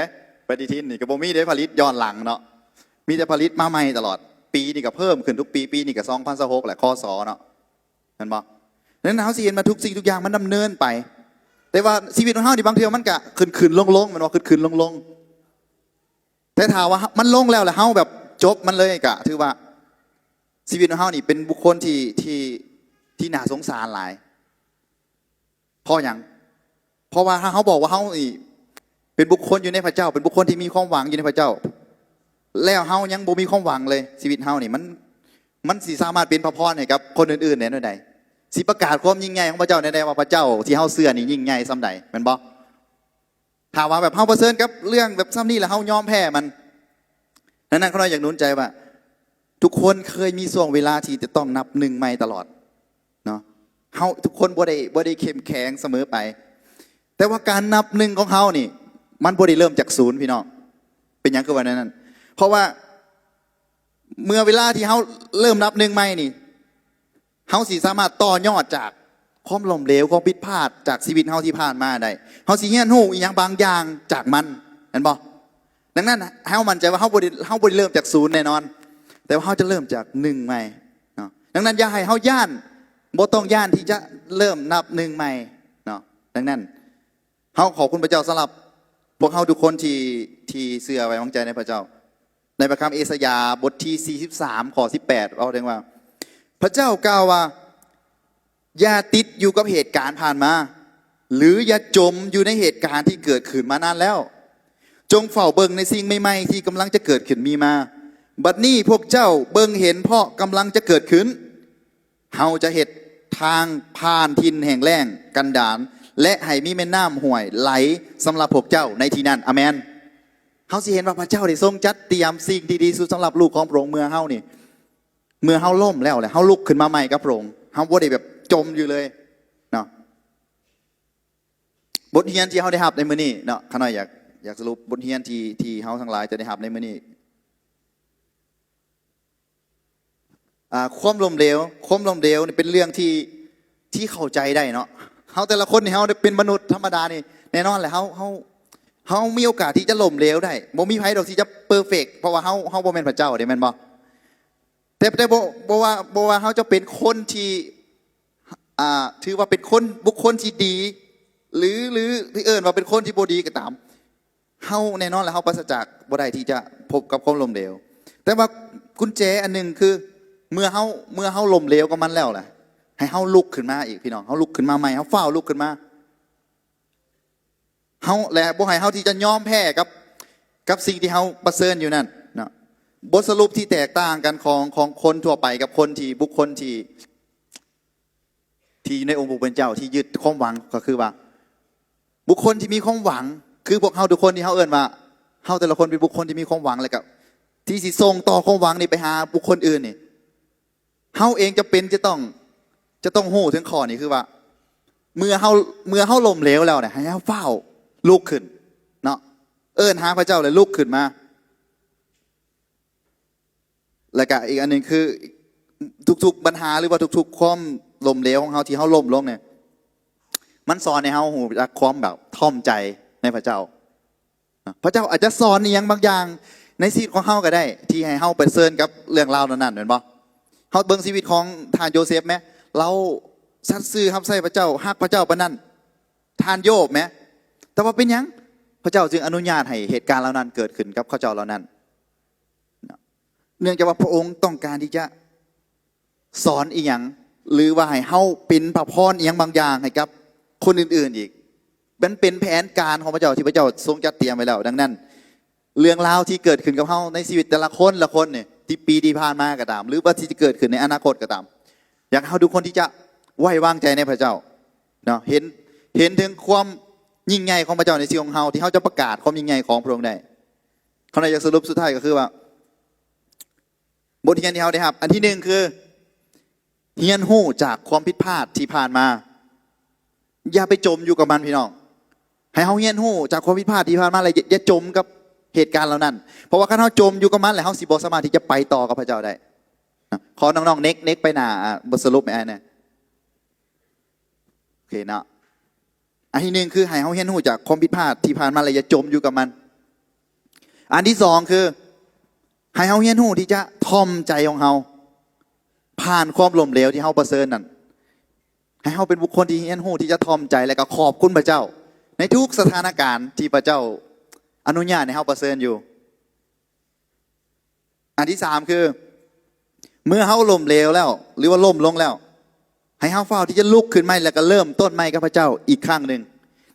ປະຕິທິນນີ້ກໍບໍ່ມີໄດ້ຜະລິດຍ້ອນຫຼັງເນາະ, ມີແຕ່ຜະລິດມາໃໝ່ຕະຫຼອດ. ປີນີ້ກໍເພີ່ມຂຶ້ນທຸກປີ, ປີນີ້ກໍສອງພັນຊາວຫົກແຫຼະ ຄ.ສ. ເນາະ, ແມ່ນບໍ່? ດັ່ງນັ້ນເຮົາຊິເຫັນວ່າທຸກສິ່ງທຸກຢ່າງມັນດຳເນີນໄປ, ແຕ່ວ່າຊີວິດຂອງເຮົານີ້ບາງເທື່ອມັນກໍຂຶ້ນໆລົງໆ ແມ່ນບໍ່? ຂຶ້ນໆລົງໆ. ແຕ່ຖ້າວ່າມັນລົງແລ້ວ ແລ້ວເຮົາແບບຈົບມັນເລີຍ ກໍຖືວ່າຊີວິດຂອງເຮົານີ້ເປັນບຸກຄົນທີ່ ທີ່ ທີ່ໜ້າສົງສານຫຼາຍ. ເພາະຫຍັງ? ເພາະວ່າຖ້າເຮົາບອກວ່າເຮົານີ້ເປັນບຸກຄົນຢູ່ໃນພະເຈົ້າ, ເປັນບຸກຄົນທີ່ມີຄວາມຫວັງຢູ່ໃນພະເຈົ້າ, ແລ້ວເຮົາຍັງບໍ່ມີຄວາມຫວັງເລີຍ, ຊີວິດເຮົານີ້ມັນ ມັນຊິສາມາດເປັນພະພອນໃຫ້ກັບຄົນອື່ນໆໄດ້ແນວໃດ? ຊິປະກາດຄວາມຍິ່ງໃຫຍ່ຂອງພະເຈົ້າແນວໃດ ວ່າພະເຈົ້າທີ່ເຮົາເຊື່ອນີ້ຍິ່ງໃຫຍ່ສ່ຳໃດ, ແມ່ນບໍ່? ຖ້າວ່າແບບເຮົາປະເຊີນກັບເລື່ອງແບບສ່ຳນີ້ ແລ້ວເຮົາຍອມແພ້ມັນ, ດັ່ງນັ້ນ ຂ້ານ້ອຍຢາກໜູນໃຈວ່າ ທຸກຄົນເຄີຍມີຊ່ວງເວລາທີ່ຈະຕ້ອງນັບໜຶ່ງໃໝ່ຕະຫຼອດເນາະ. ເຮົາທຸກຄົນບໍ່ໄດ້ ບໍ່ໄດ້ເຂັ້ມແຂງສະເໝີໄປ, ແຕ່ວ່າການນັບໜຶ່ງຂອງເຮົານີ້ ມັນບໍ່ໄດ້ເລີ່ມຈາກສູນ ພີ່ນ້ອງ. ເປັນຫຍັງຄືວ່າແນວນັ້ນ? ເພາະວ່າເມື່ອເວລາທີ່ເຮົາເລີ່ມນັບໜຶ່ງໃໝ່ນີ້ ເຮົາຊິສາມາດຕໍ່ຍອດຈາກຄວາມລົ້ມເຫຼວ, ຄວາມຜິດພາດຈາກຊີວິດເຮົາທີ່ຜ່ານມາໄດ້. ເຮົາຊິຮຽນຮູ້ອີ່ຫຍັງບາງຢ່າງຈາກມັນ, ແມ່ນບໍ່? ດັ່ງນັ້ນ ເຮົາໝັ້ນໃຈວ່າເຮົາບໍ່ໄດ້ ເຮົາບໍ່ໄດ້ເລີ່ມຈາກສູນແນ່ນອນ, ແຕ່ວ່າເຮົາຈະເລີ່ມຈາກໜຶ່ງໃໝ່ເນາະ. ດັ່ງນັ້ນ ຢ່າໃຫ້ເຮົາຢ້ານ, ບໍ່ຕ້ອງຢ້ານທີ່ຈະເລີ່ມນັບໜຶ່ງໃໝ່ເນາະ. ດັ່ງນັ້ນ ເຮົາຂອບຄຸນພະເຈົ້າສຳລັບພວກເຮົາທຸກຄົນທີ່ ທີ່ເຊື່ອໄວ້ວາງໃຈໃນພະເຈົ້າ. ໃນພະຄຳເອສາຍາບົດທີສີ່ສິບສາມ ຂໍ້ສິບແປດ ເວົ້າເຖິງວ່າ ພະເຈົ້າກ່າວວ່າ ຢ່າຕິດຢູ່ກັບເຫດການຜ່ານມາ ຫຼື ຢ່າຈົມຢູ່ໃນເຫດການທີ່ເກີດຂຶ້ນມານານແລ້ວ. ຈົ່ງເຝົ້າເບິ່ງໃນສິ່ງໃໝ່ໆທີ່ກຳລັງຈະເກີດຂຶ້ນມີມາ. ບັດນີ້ພວກເຈົ້າເບິ່ງເຫັນເພາະກຳລັງຈະເກີດຂຶ້ນ. ເຮົາຈະເຮັດທາງຜ່ານຖິ່ນແຫ້ງແລ້ງກັນດານ ແລະ ໃຫ້ມີແມ່ນ້ຳຫ້ວຍໄຫຼສຳລັບພວກເຈົ້າໃນທີ່ນັ້ນ. ອາເມນ. ເຮົາຊິເຫັນວ່າພະເຈົ້າໄດ້ຊົງຈັດຕຽມສິ່ງທີ່ດີສຸດສຳລັບລູກຂອງພະອົງ. ເມື່ອເຮົານີ້ ເມື່ອເຮົາລົ້ມແລ້ວ ແລ້ວເຮົາລຸກຂຶ້ນມາໃໝ່ກັບພະອົງ, ເຮົາບໍ່ໄດ້ແບບຈົມຢູ່ເລີຍເນາະ. ບົດຮຽນທີ່ເຮົາໄດ້ຮັບໃນມື້ນີ້ເນາະ, ຂ້ານ້ອຍຢາກ ຢາກສະຫຼຸບບົດຮຽນທີ່ ທີ່ເຮົາທັງຫຼາຍຈະໄດ້ຮັບໃນມື້ນີ້. ອ່າ ຄວາມລົ້ມເຫຼວ, ຄວາມລົ້ມເຫຼວນີ້ເປັນເລື່ອງທີ່ ທີ່ເຂົ້າໃຈໄດ້ເນາະ. ເຮົາແຕ່ລະຄົນນີ້ ເຮົາໄດ້ເປັນມະນຸດທຳມະດານີ້ ແນ່ນອນແຫຼະ ເຮົາ ເຮົາ ເຮົາມີໂອກາດທີ່ຈະລົ້ມເຫຼວໄດ້. ບໍ່ມີໃຜດອກທີ່ຈະເປີເຟັກ ເພາະວ່າເຮົາ ເຮົາບໍ່ແມ່ນພະເຈົ້າເດ້ ແມ່ນບໍ່? ແຕ່ ແຕ່ບໍ່ ບໍ່ວ່າ ບໍ່ວ່າເຮົາຈະເປັນຄົນທີ່ ອ່າ ຖືວ່າເປັນຄົນ ບຸກຄົນທີ່ດີ ຫຼື ຫຼື ທີ່ເອີ້ນວ່າເປັນຄົນທີ່ບໍ່ດີກໍຕາມ, ເຮົາແນ່ນອນແຫຼະ ເຮົາປາສະຈາກ ບໍ່ໄດ້ທີ່ຈະພົບກັບຄວາມລົ້ມເຫຼວ. ແຕ່ວ່າກຸນແຈອັນໜຶ່ງຄື ເມື່ອເຮົາ ເມື່ອເຮົາລົ້ມເຫຼວກັບມັນແລ້ວລະ ໃຫ້ເຮົາລຸກຂຶ້ນມາອີກ ພີ່ນ້ອງ, ເຮົາລຸກຂຶ້ນມາໃໝ່, ເຮົາຟ້າວລຸກຂຶ້ນມາ. ເຮົາ ແລະ ບໍ່ໃຫ້ເຮົາທີ່ຈະຍອມແພ້ກັບ ກັບສິ່ງທີ່ເຮົາປະເຊີນຢູ່ນັ້ນເນາະ. ບົດສະຫຼຸບທີ່ແຕກຕ່າງກັນຂອງ ຂອງຄົນທົ່ວໄປກັບຄົນທີ່ ບຸກຄົນທີ່ ທີ່ຢູ່ໃນອົງພະຜູ້ເປັນເຈົ້າທີ່ຍຶດຄວາມຫວັງ ກໍຄືວ່າ ບຸກຄົນທີ່ມີຄວາມຫວັງ ຄືພວກເຮົາທຸກຄົນທີ່ເຮົາເອີ້ນວ່າ ເຮົາແຕ່ລະຄົນເປັນບຸກຄົນທີ່ມີຄວາມຫວັງ ແລະ ກໍທີ່ຊິສົ່ງຕໍ່ຄວາມຫວັງນີ້ໄປຫາບຸກຄົນອື່ນນີ້ ເຮົາເອງຈຳເປັນຈະຕ້ອງ ຈະຕ້ອງຮູ້ເຖິງຂໍ້ນີ້ ຄືວ່າ ເມື່ອເຮົາ ເມື່ອເຮົາລົ້ມເຫຼວແລ້ວເນຍ ໃຫ້ເຮົາຟ້າວລຸກຂຶ້ນເນາະ, ເອີ້ນຫາພະເຈົ້າ ແລ້ວລຸກຂຶ້ນມາ. ແລ້ວກະອີກອັນໜຶ່ງຄື ທຸກໆບັນຫາ ຫຼືວ່າທຸກໆຄວາມລົ້ມເຫຼວຂອງເຮົາທີ່ເຮົາລົ້ມລົງເນຍ ມັນສອນໃຫ້ເຮົາຮູ້ຈັກຄວາມແບບຖ່ອມໃຈໃນພະເຈົ້າ. ພະເຈົ້າອາດຈະສອນອີ່ຫຍັງບາງຢ່າງໃນຊີວິດຂອງເຮົາກໍໄດ້ ທີ່ໃຫ້ເຮົາປະເຊີນກັບເລື່ອງລາວເຫຼົ່ານັ້ນ ແມ່ນບໍ່? ເຮົາເບິ່ງຊີວິດຂອງທ່ານໂຢເຊັບແມ ລາວສັດຊື່ຮັບໃຊ້ພະເຈົ້າ ຮັກພະເຈົ້າປານນັ້ນ ທ່ານໂຢບແມ ແຕ່ວ່າເປັນຫຍັງພະເຈົ້າຈຶ່ງອະນຸຍາດໃຫ້ເຫດການເຫຼົ່ານັ້ນເກີດຂຶ້ນກັບເຂົາເຈົ້າເຫຼົ່ານັ້ນ? ເນື່ອງຈາກວ່າພະອົງຕ້ອງການທີ່ຈະສອນອີ່ຫຍັງ ຫຼືວ່າໃຫ້ເຮົາເປັນພະພອນອີ່ຫຍັງບາງຢ່າງໃຫ້ກັບຄົນອື່ນໆອີກ. ມັນເປັນແຜນການຂອງພະເຈົ້າທີ່ພະເຈົ້າຊົງຈັດຕຽມໄວ້ແລ້ວ. ດັ່ງນັ້ນ ເລື່ອງລາວທີ່ເກີດຂຶ້ນກັບເຮົາໃນຊີວິດແຕ່ລະຄົນລະຄົນນີ້ ທີ່ປີທີ່ຜ່ານມາກໍຕາມ ຫຼືວ່າທີ່ຈະເກີດຂຶ້ນໃນອະນາຄົດກໍຕາມ ຢາກໃຫ້ເຮົາທຸກຄົນທີ່ຈະໄວ້ວາງໃຈໃນພະເຈົ້າເນາະ ເຫັນ ເຫັນເຖິງຄວາມຍິ່ງໃຫຍ່ຂອງພະເຈົ້າໃນຊີວິດຂອງເຮົາ ທີ່ເຮົາຈະປະກາດຄວາມຍິ່ງໃຫຍ່ຂອງພະອົງໄດ້. ຂ້ານ້ອຍຢາກສະຫຼຸບສຸດທ້າຍກໍຄືວ່າ ບົດຮຽນທີ່ເຮົາໄດ້ຮັບ ອັນທີໜຶ່ງຄື ຮຽນຮູ້ຈາກຄວາມຜິດພາດທີ່ຜ່ານມາ. ຢ່າໄປຈົມຢູ່ກັບມັນ ພີ່ນ້ອງ. ໃຫ້ເຮົາຮຽນຮູ້ຈາກຄວາມຜິດພາດທີ່ຜ່ານມາ ແລະ ຢ່າ ຢ່າຈົມກັບເຫດການເຫຼົ່ານັ້ນ. ເພາະວ່າຄັນເຮົາຈົມຢູ່ກັບມັນ ແລ້ວເຮົາຊິບໍ່ສາມາດທີ່ຈະໄປຕໍ່ກັບພະເຈົ້າໄດ້. ຂໍນ້ອງໆເນັກ ເນັກໄປໜ້າ ອ່າ ບົດສະຫຼຸບໃຫ້ອ້າຍແດ່. ໂອເຄເນາະ. ອັນທີໜຶ່ງຄືໃຫ້ເຮົາຮຽນຮູ້ຈາກຄວາມຜິດພາດທີ່ຜ່ານມາ ແລະ ຢ່າຈົມຢູ່ກັບມັນ. ອັນທີສອງຄືໃຫ້ເຮົາຮຽນຮູ້ທີ່ຈະຖ່ອມໃຈຂອງເຮົາ ຜ່ານຄວາມລົ້ມເຫຼວທີ່ເຮົາປະເຊີນນັ້ນ. ໃຫ້ເຮົາເປັນບຸກຄົນທີ່ຮຽນຮູ້ທີ່ຈະຖ່ອມໃຈ ແລະ ກໍຂອບຄຸນພະເຈົ້າໃນທຸກສະຖານະການທີ່ພະເຈົ້າອະນຸຍາດໃຫ້ເຮົາປະເຊີນຢູ່. ອັນທີສາມຄື ເມື່ອເຮົາລົ້ມເຫຼວແລ້ວ ຫຼືວ່າລົ້ມລົງແລ້ວ ໃຫ້ເຮົາຟ້າວທີ່ຈະລຸກຂຶ້ນໃໝ່ ແລ້ວກໍເລີ່ມຕົ້ນໃໝ່ກັບພະເຈົ້າອີກຄັ້ງໜຶ່ງ.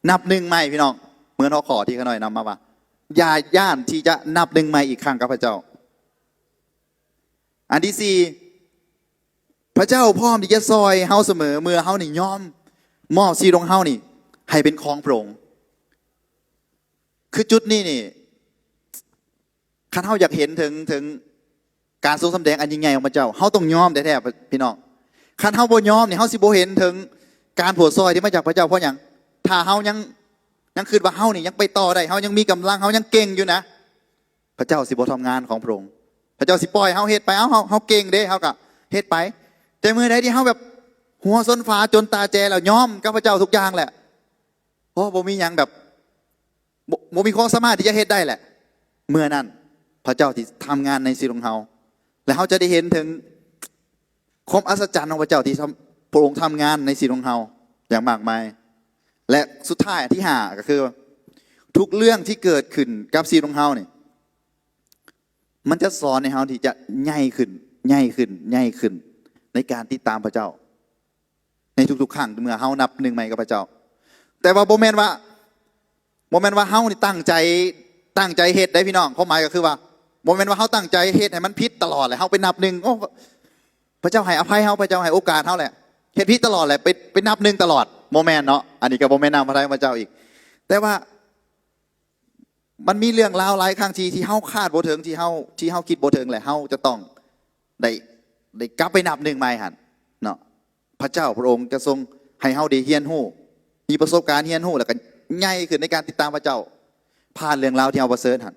ນັບໜຶ່ງໃໝ່ ພີ່ນ້ອງ. ເໝືອນຫົວຂໍ້ທີ່ຂ້ານ້ອຍນຳມາວ່າ ຢ່າຢ້ານທີ່ຈະນັບໜຶ່ງໃໝ່ອີກຄັ້ງກັບພະເຈົ້າ. ອັນທີສີ່ ພະເຈົ້າພ້ອມທີ່ຈະຊ່ອຍເຮົາສະເໝີ ເມື່ອເຮົານີ້ຍອມມອບຊີວິດຂອງເຮົານີ້ໃຫ້ເປັນຂອງພະອົງ. ຄືຈຸດນີ້ນີ້ ຄັນເຮົາຢາກເຫັນເຖິງ ເຖິງການຊົງສຳແດງອັນຍິ່ງໃຫຍ່ຂອງພະເຈົ້າ ເຮົາຕ້ອງຍອມແທ້ໆ ພີ່ນ້ອງ. ຄັນເຮົາບໍ່ຍອມນີ້ ເຮົາຊິບໍ່ເຫັນເຖິງການໂຜດຊ່ອຍທີ່ມາຈາກພະເຈົ້າ. ເພາະຫຍັງ? ຖ້າເຮົາຍັງ ຍັງຄິດວ່າເຮົານີ້ຍັງໄປຕໍ່ໄດ້ ເຮົາຍັງມີກຳລັງ ເຮົາຍັງເກັ່ງຢູ່ນະ ພະເຈົ້າຊິບໍ່ທຳງານຂອງພະອົງ. ພະເຈົ້າຊິປ່ອຍເຮົາເຮັດໄປ. ເອົາ ເຮົາ ເຮົາເກັ່ງເດ້ ເຮົາກໍເຮັດໄປ. ແຕ່ມື້ໃດທີ່ເຮົາແບບຫົວຊົນຝາຈົນຕາແຈແລ້ວ ຍອມກັບພະເຈົ້າທຸກຢ່າງແຫຼະ ໂອ້ ບໍ່ມີຫຍັງແບບ ບໍ່ ບໍ່ມີຄວາມສາມາດທີ່ຈະເຮັດໄດ້ແຫຼະ. ເມື່ອນັ້ນພະເຈົ້າທີ່ທຳງານໃນຊີວິດຂອງເຮົາ ແລະ ເຮົາຈະໄດ້ເຫັນເຖິງຄວາມອັດສະຈັນຂອງພະເຈົ້າທີ່ທຳ ພະອົງທຳງານໃນຊີວິດຂອງເຮົາຢ່າງມາກມາຍ. ແລະ ສຸດທ້າຍອັນທີຫ້າກໍຄື ທຸກເລື່ອງທີ່ເກີດຂຶ້ນກັບຊີວິດຂອງເຮົານີ້ ມັນຈະສອນໃຫ້ເຮົາທີ່ຈະໃຫຍ່ຂຶ້ນ ໃຫຍ່ຂຶ້ນ ໃຫຍ່ຂຶ້ນ ໃນການຕິດຕາມພະເຈົ້າ ໃນທຸກໆຄັ້ງເມື່ອເຮົານັບໜຶ່ງໃໝ່ກັບພະເຈົ້າ. ແຕ່ວ່າບໍ່ແມ່ນວ່າ ບໍ່ແມ່ນວ່າເຮົານີ້ຕັ້ງໃຈ ຕັ້ງໃຈເຮັດໄດ໋ ພີ່ນ້ອງ. ຄວາມໝາຍກໍຄືວ່າ ບໍ່ແມ່ນວ່າເຮົາຕັ້ງໃຈເຮັດໃຫ້ມັນຜິດຕະຫຼອດ ແລ້ວເຮົາໄປນັບໜຶ່ງ ໂອ້ ພະເຈົ້າໃຫ້ອະໄພເຮົາ ພະເຈົ້າໃຫ້ໂອກາດເຮົາແຫຼະ ເຮັດຜິດຕະຫຼອດແຫຼະ ໄປ ໄປນັບໜຶ່ງຕະຫຼອດ. ບໍ່ແມ່ນເນາະ. ອັນນີ້ກໍບໍ່ແມ່ນນຳພະໄທຂອງພະເຈົ້າອີກ. ແຕ່ວ່າ ມັນມີເລື່ອງລາວຫຼາຍຄັ້ງທີ່ ທີ່ເຮົາຄາດບໍ່ເຖິງ ທີ່ເຮົາ ທີ່ເຮົາຄິດບໍ່ເຖິງ ແລະ ເຮົາຈະຕ້ອງໄດ້ ໄດ້ກັບໄປນັບໜຶ່ງໃໝ່ຫັ້ນເນາະ. ພະເຈົ້າພະອົງຈະຊົງໃຫ້ເຮົາໄດ້ຮຽນຮູ້ ມີປະສົບການຮຽນຮູ້ ແລ້ວກໍໃຫຍ່ຂຶ້ນໃນການຕິດຕາມພະເຈົ້າ ຜ່ານເລື່ອງລາວທີ່ເຮົາປະເຊີນຫັ້ນ.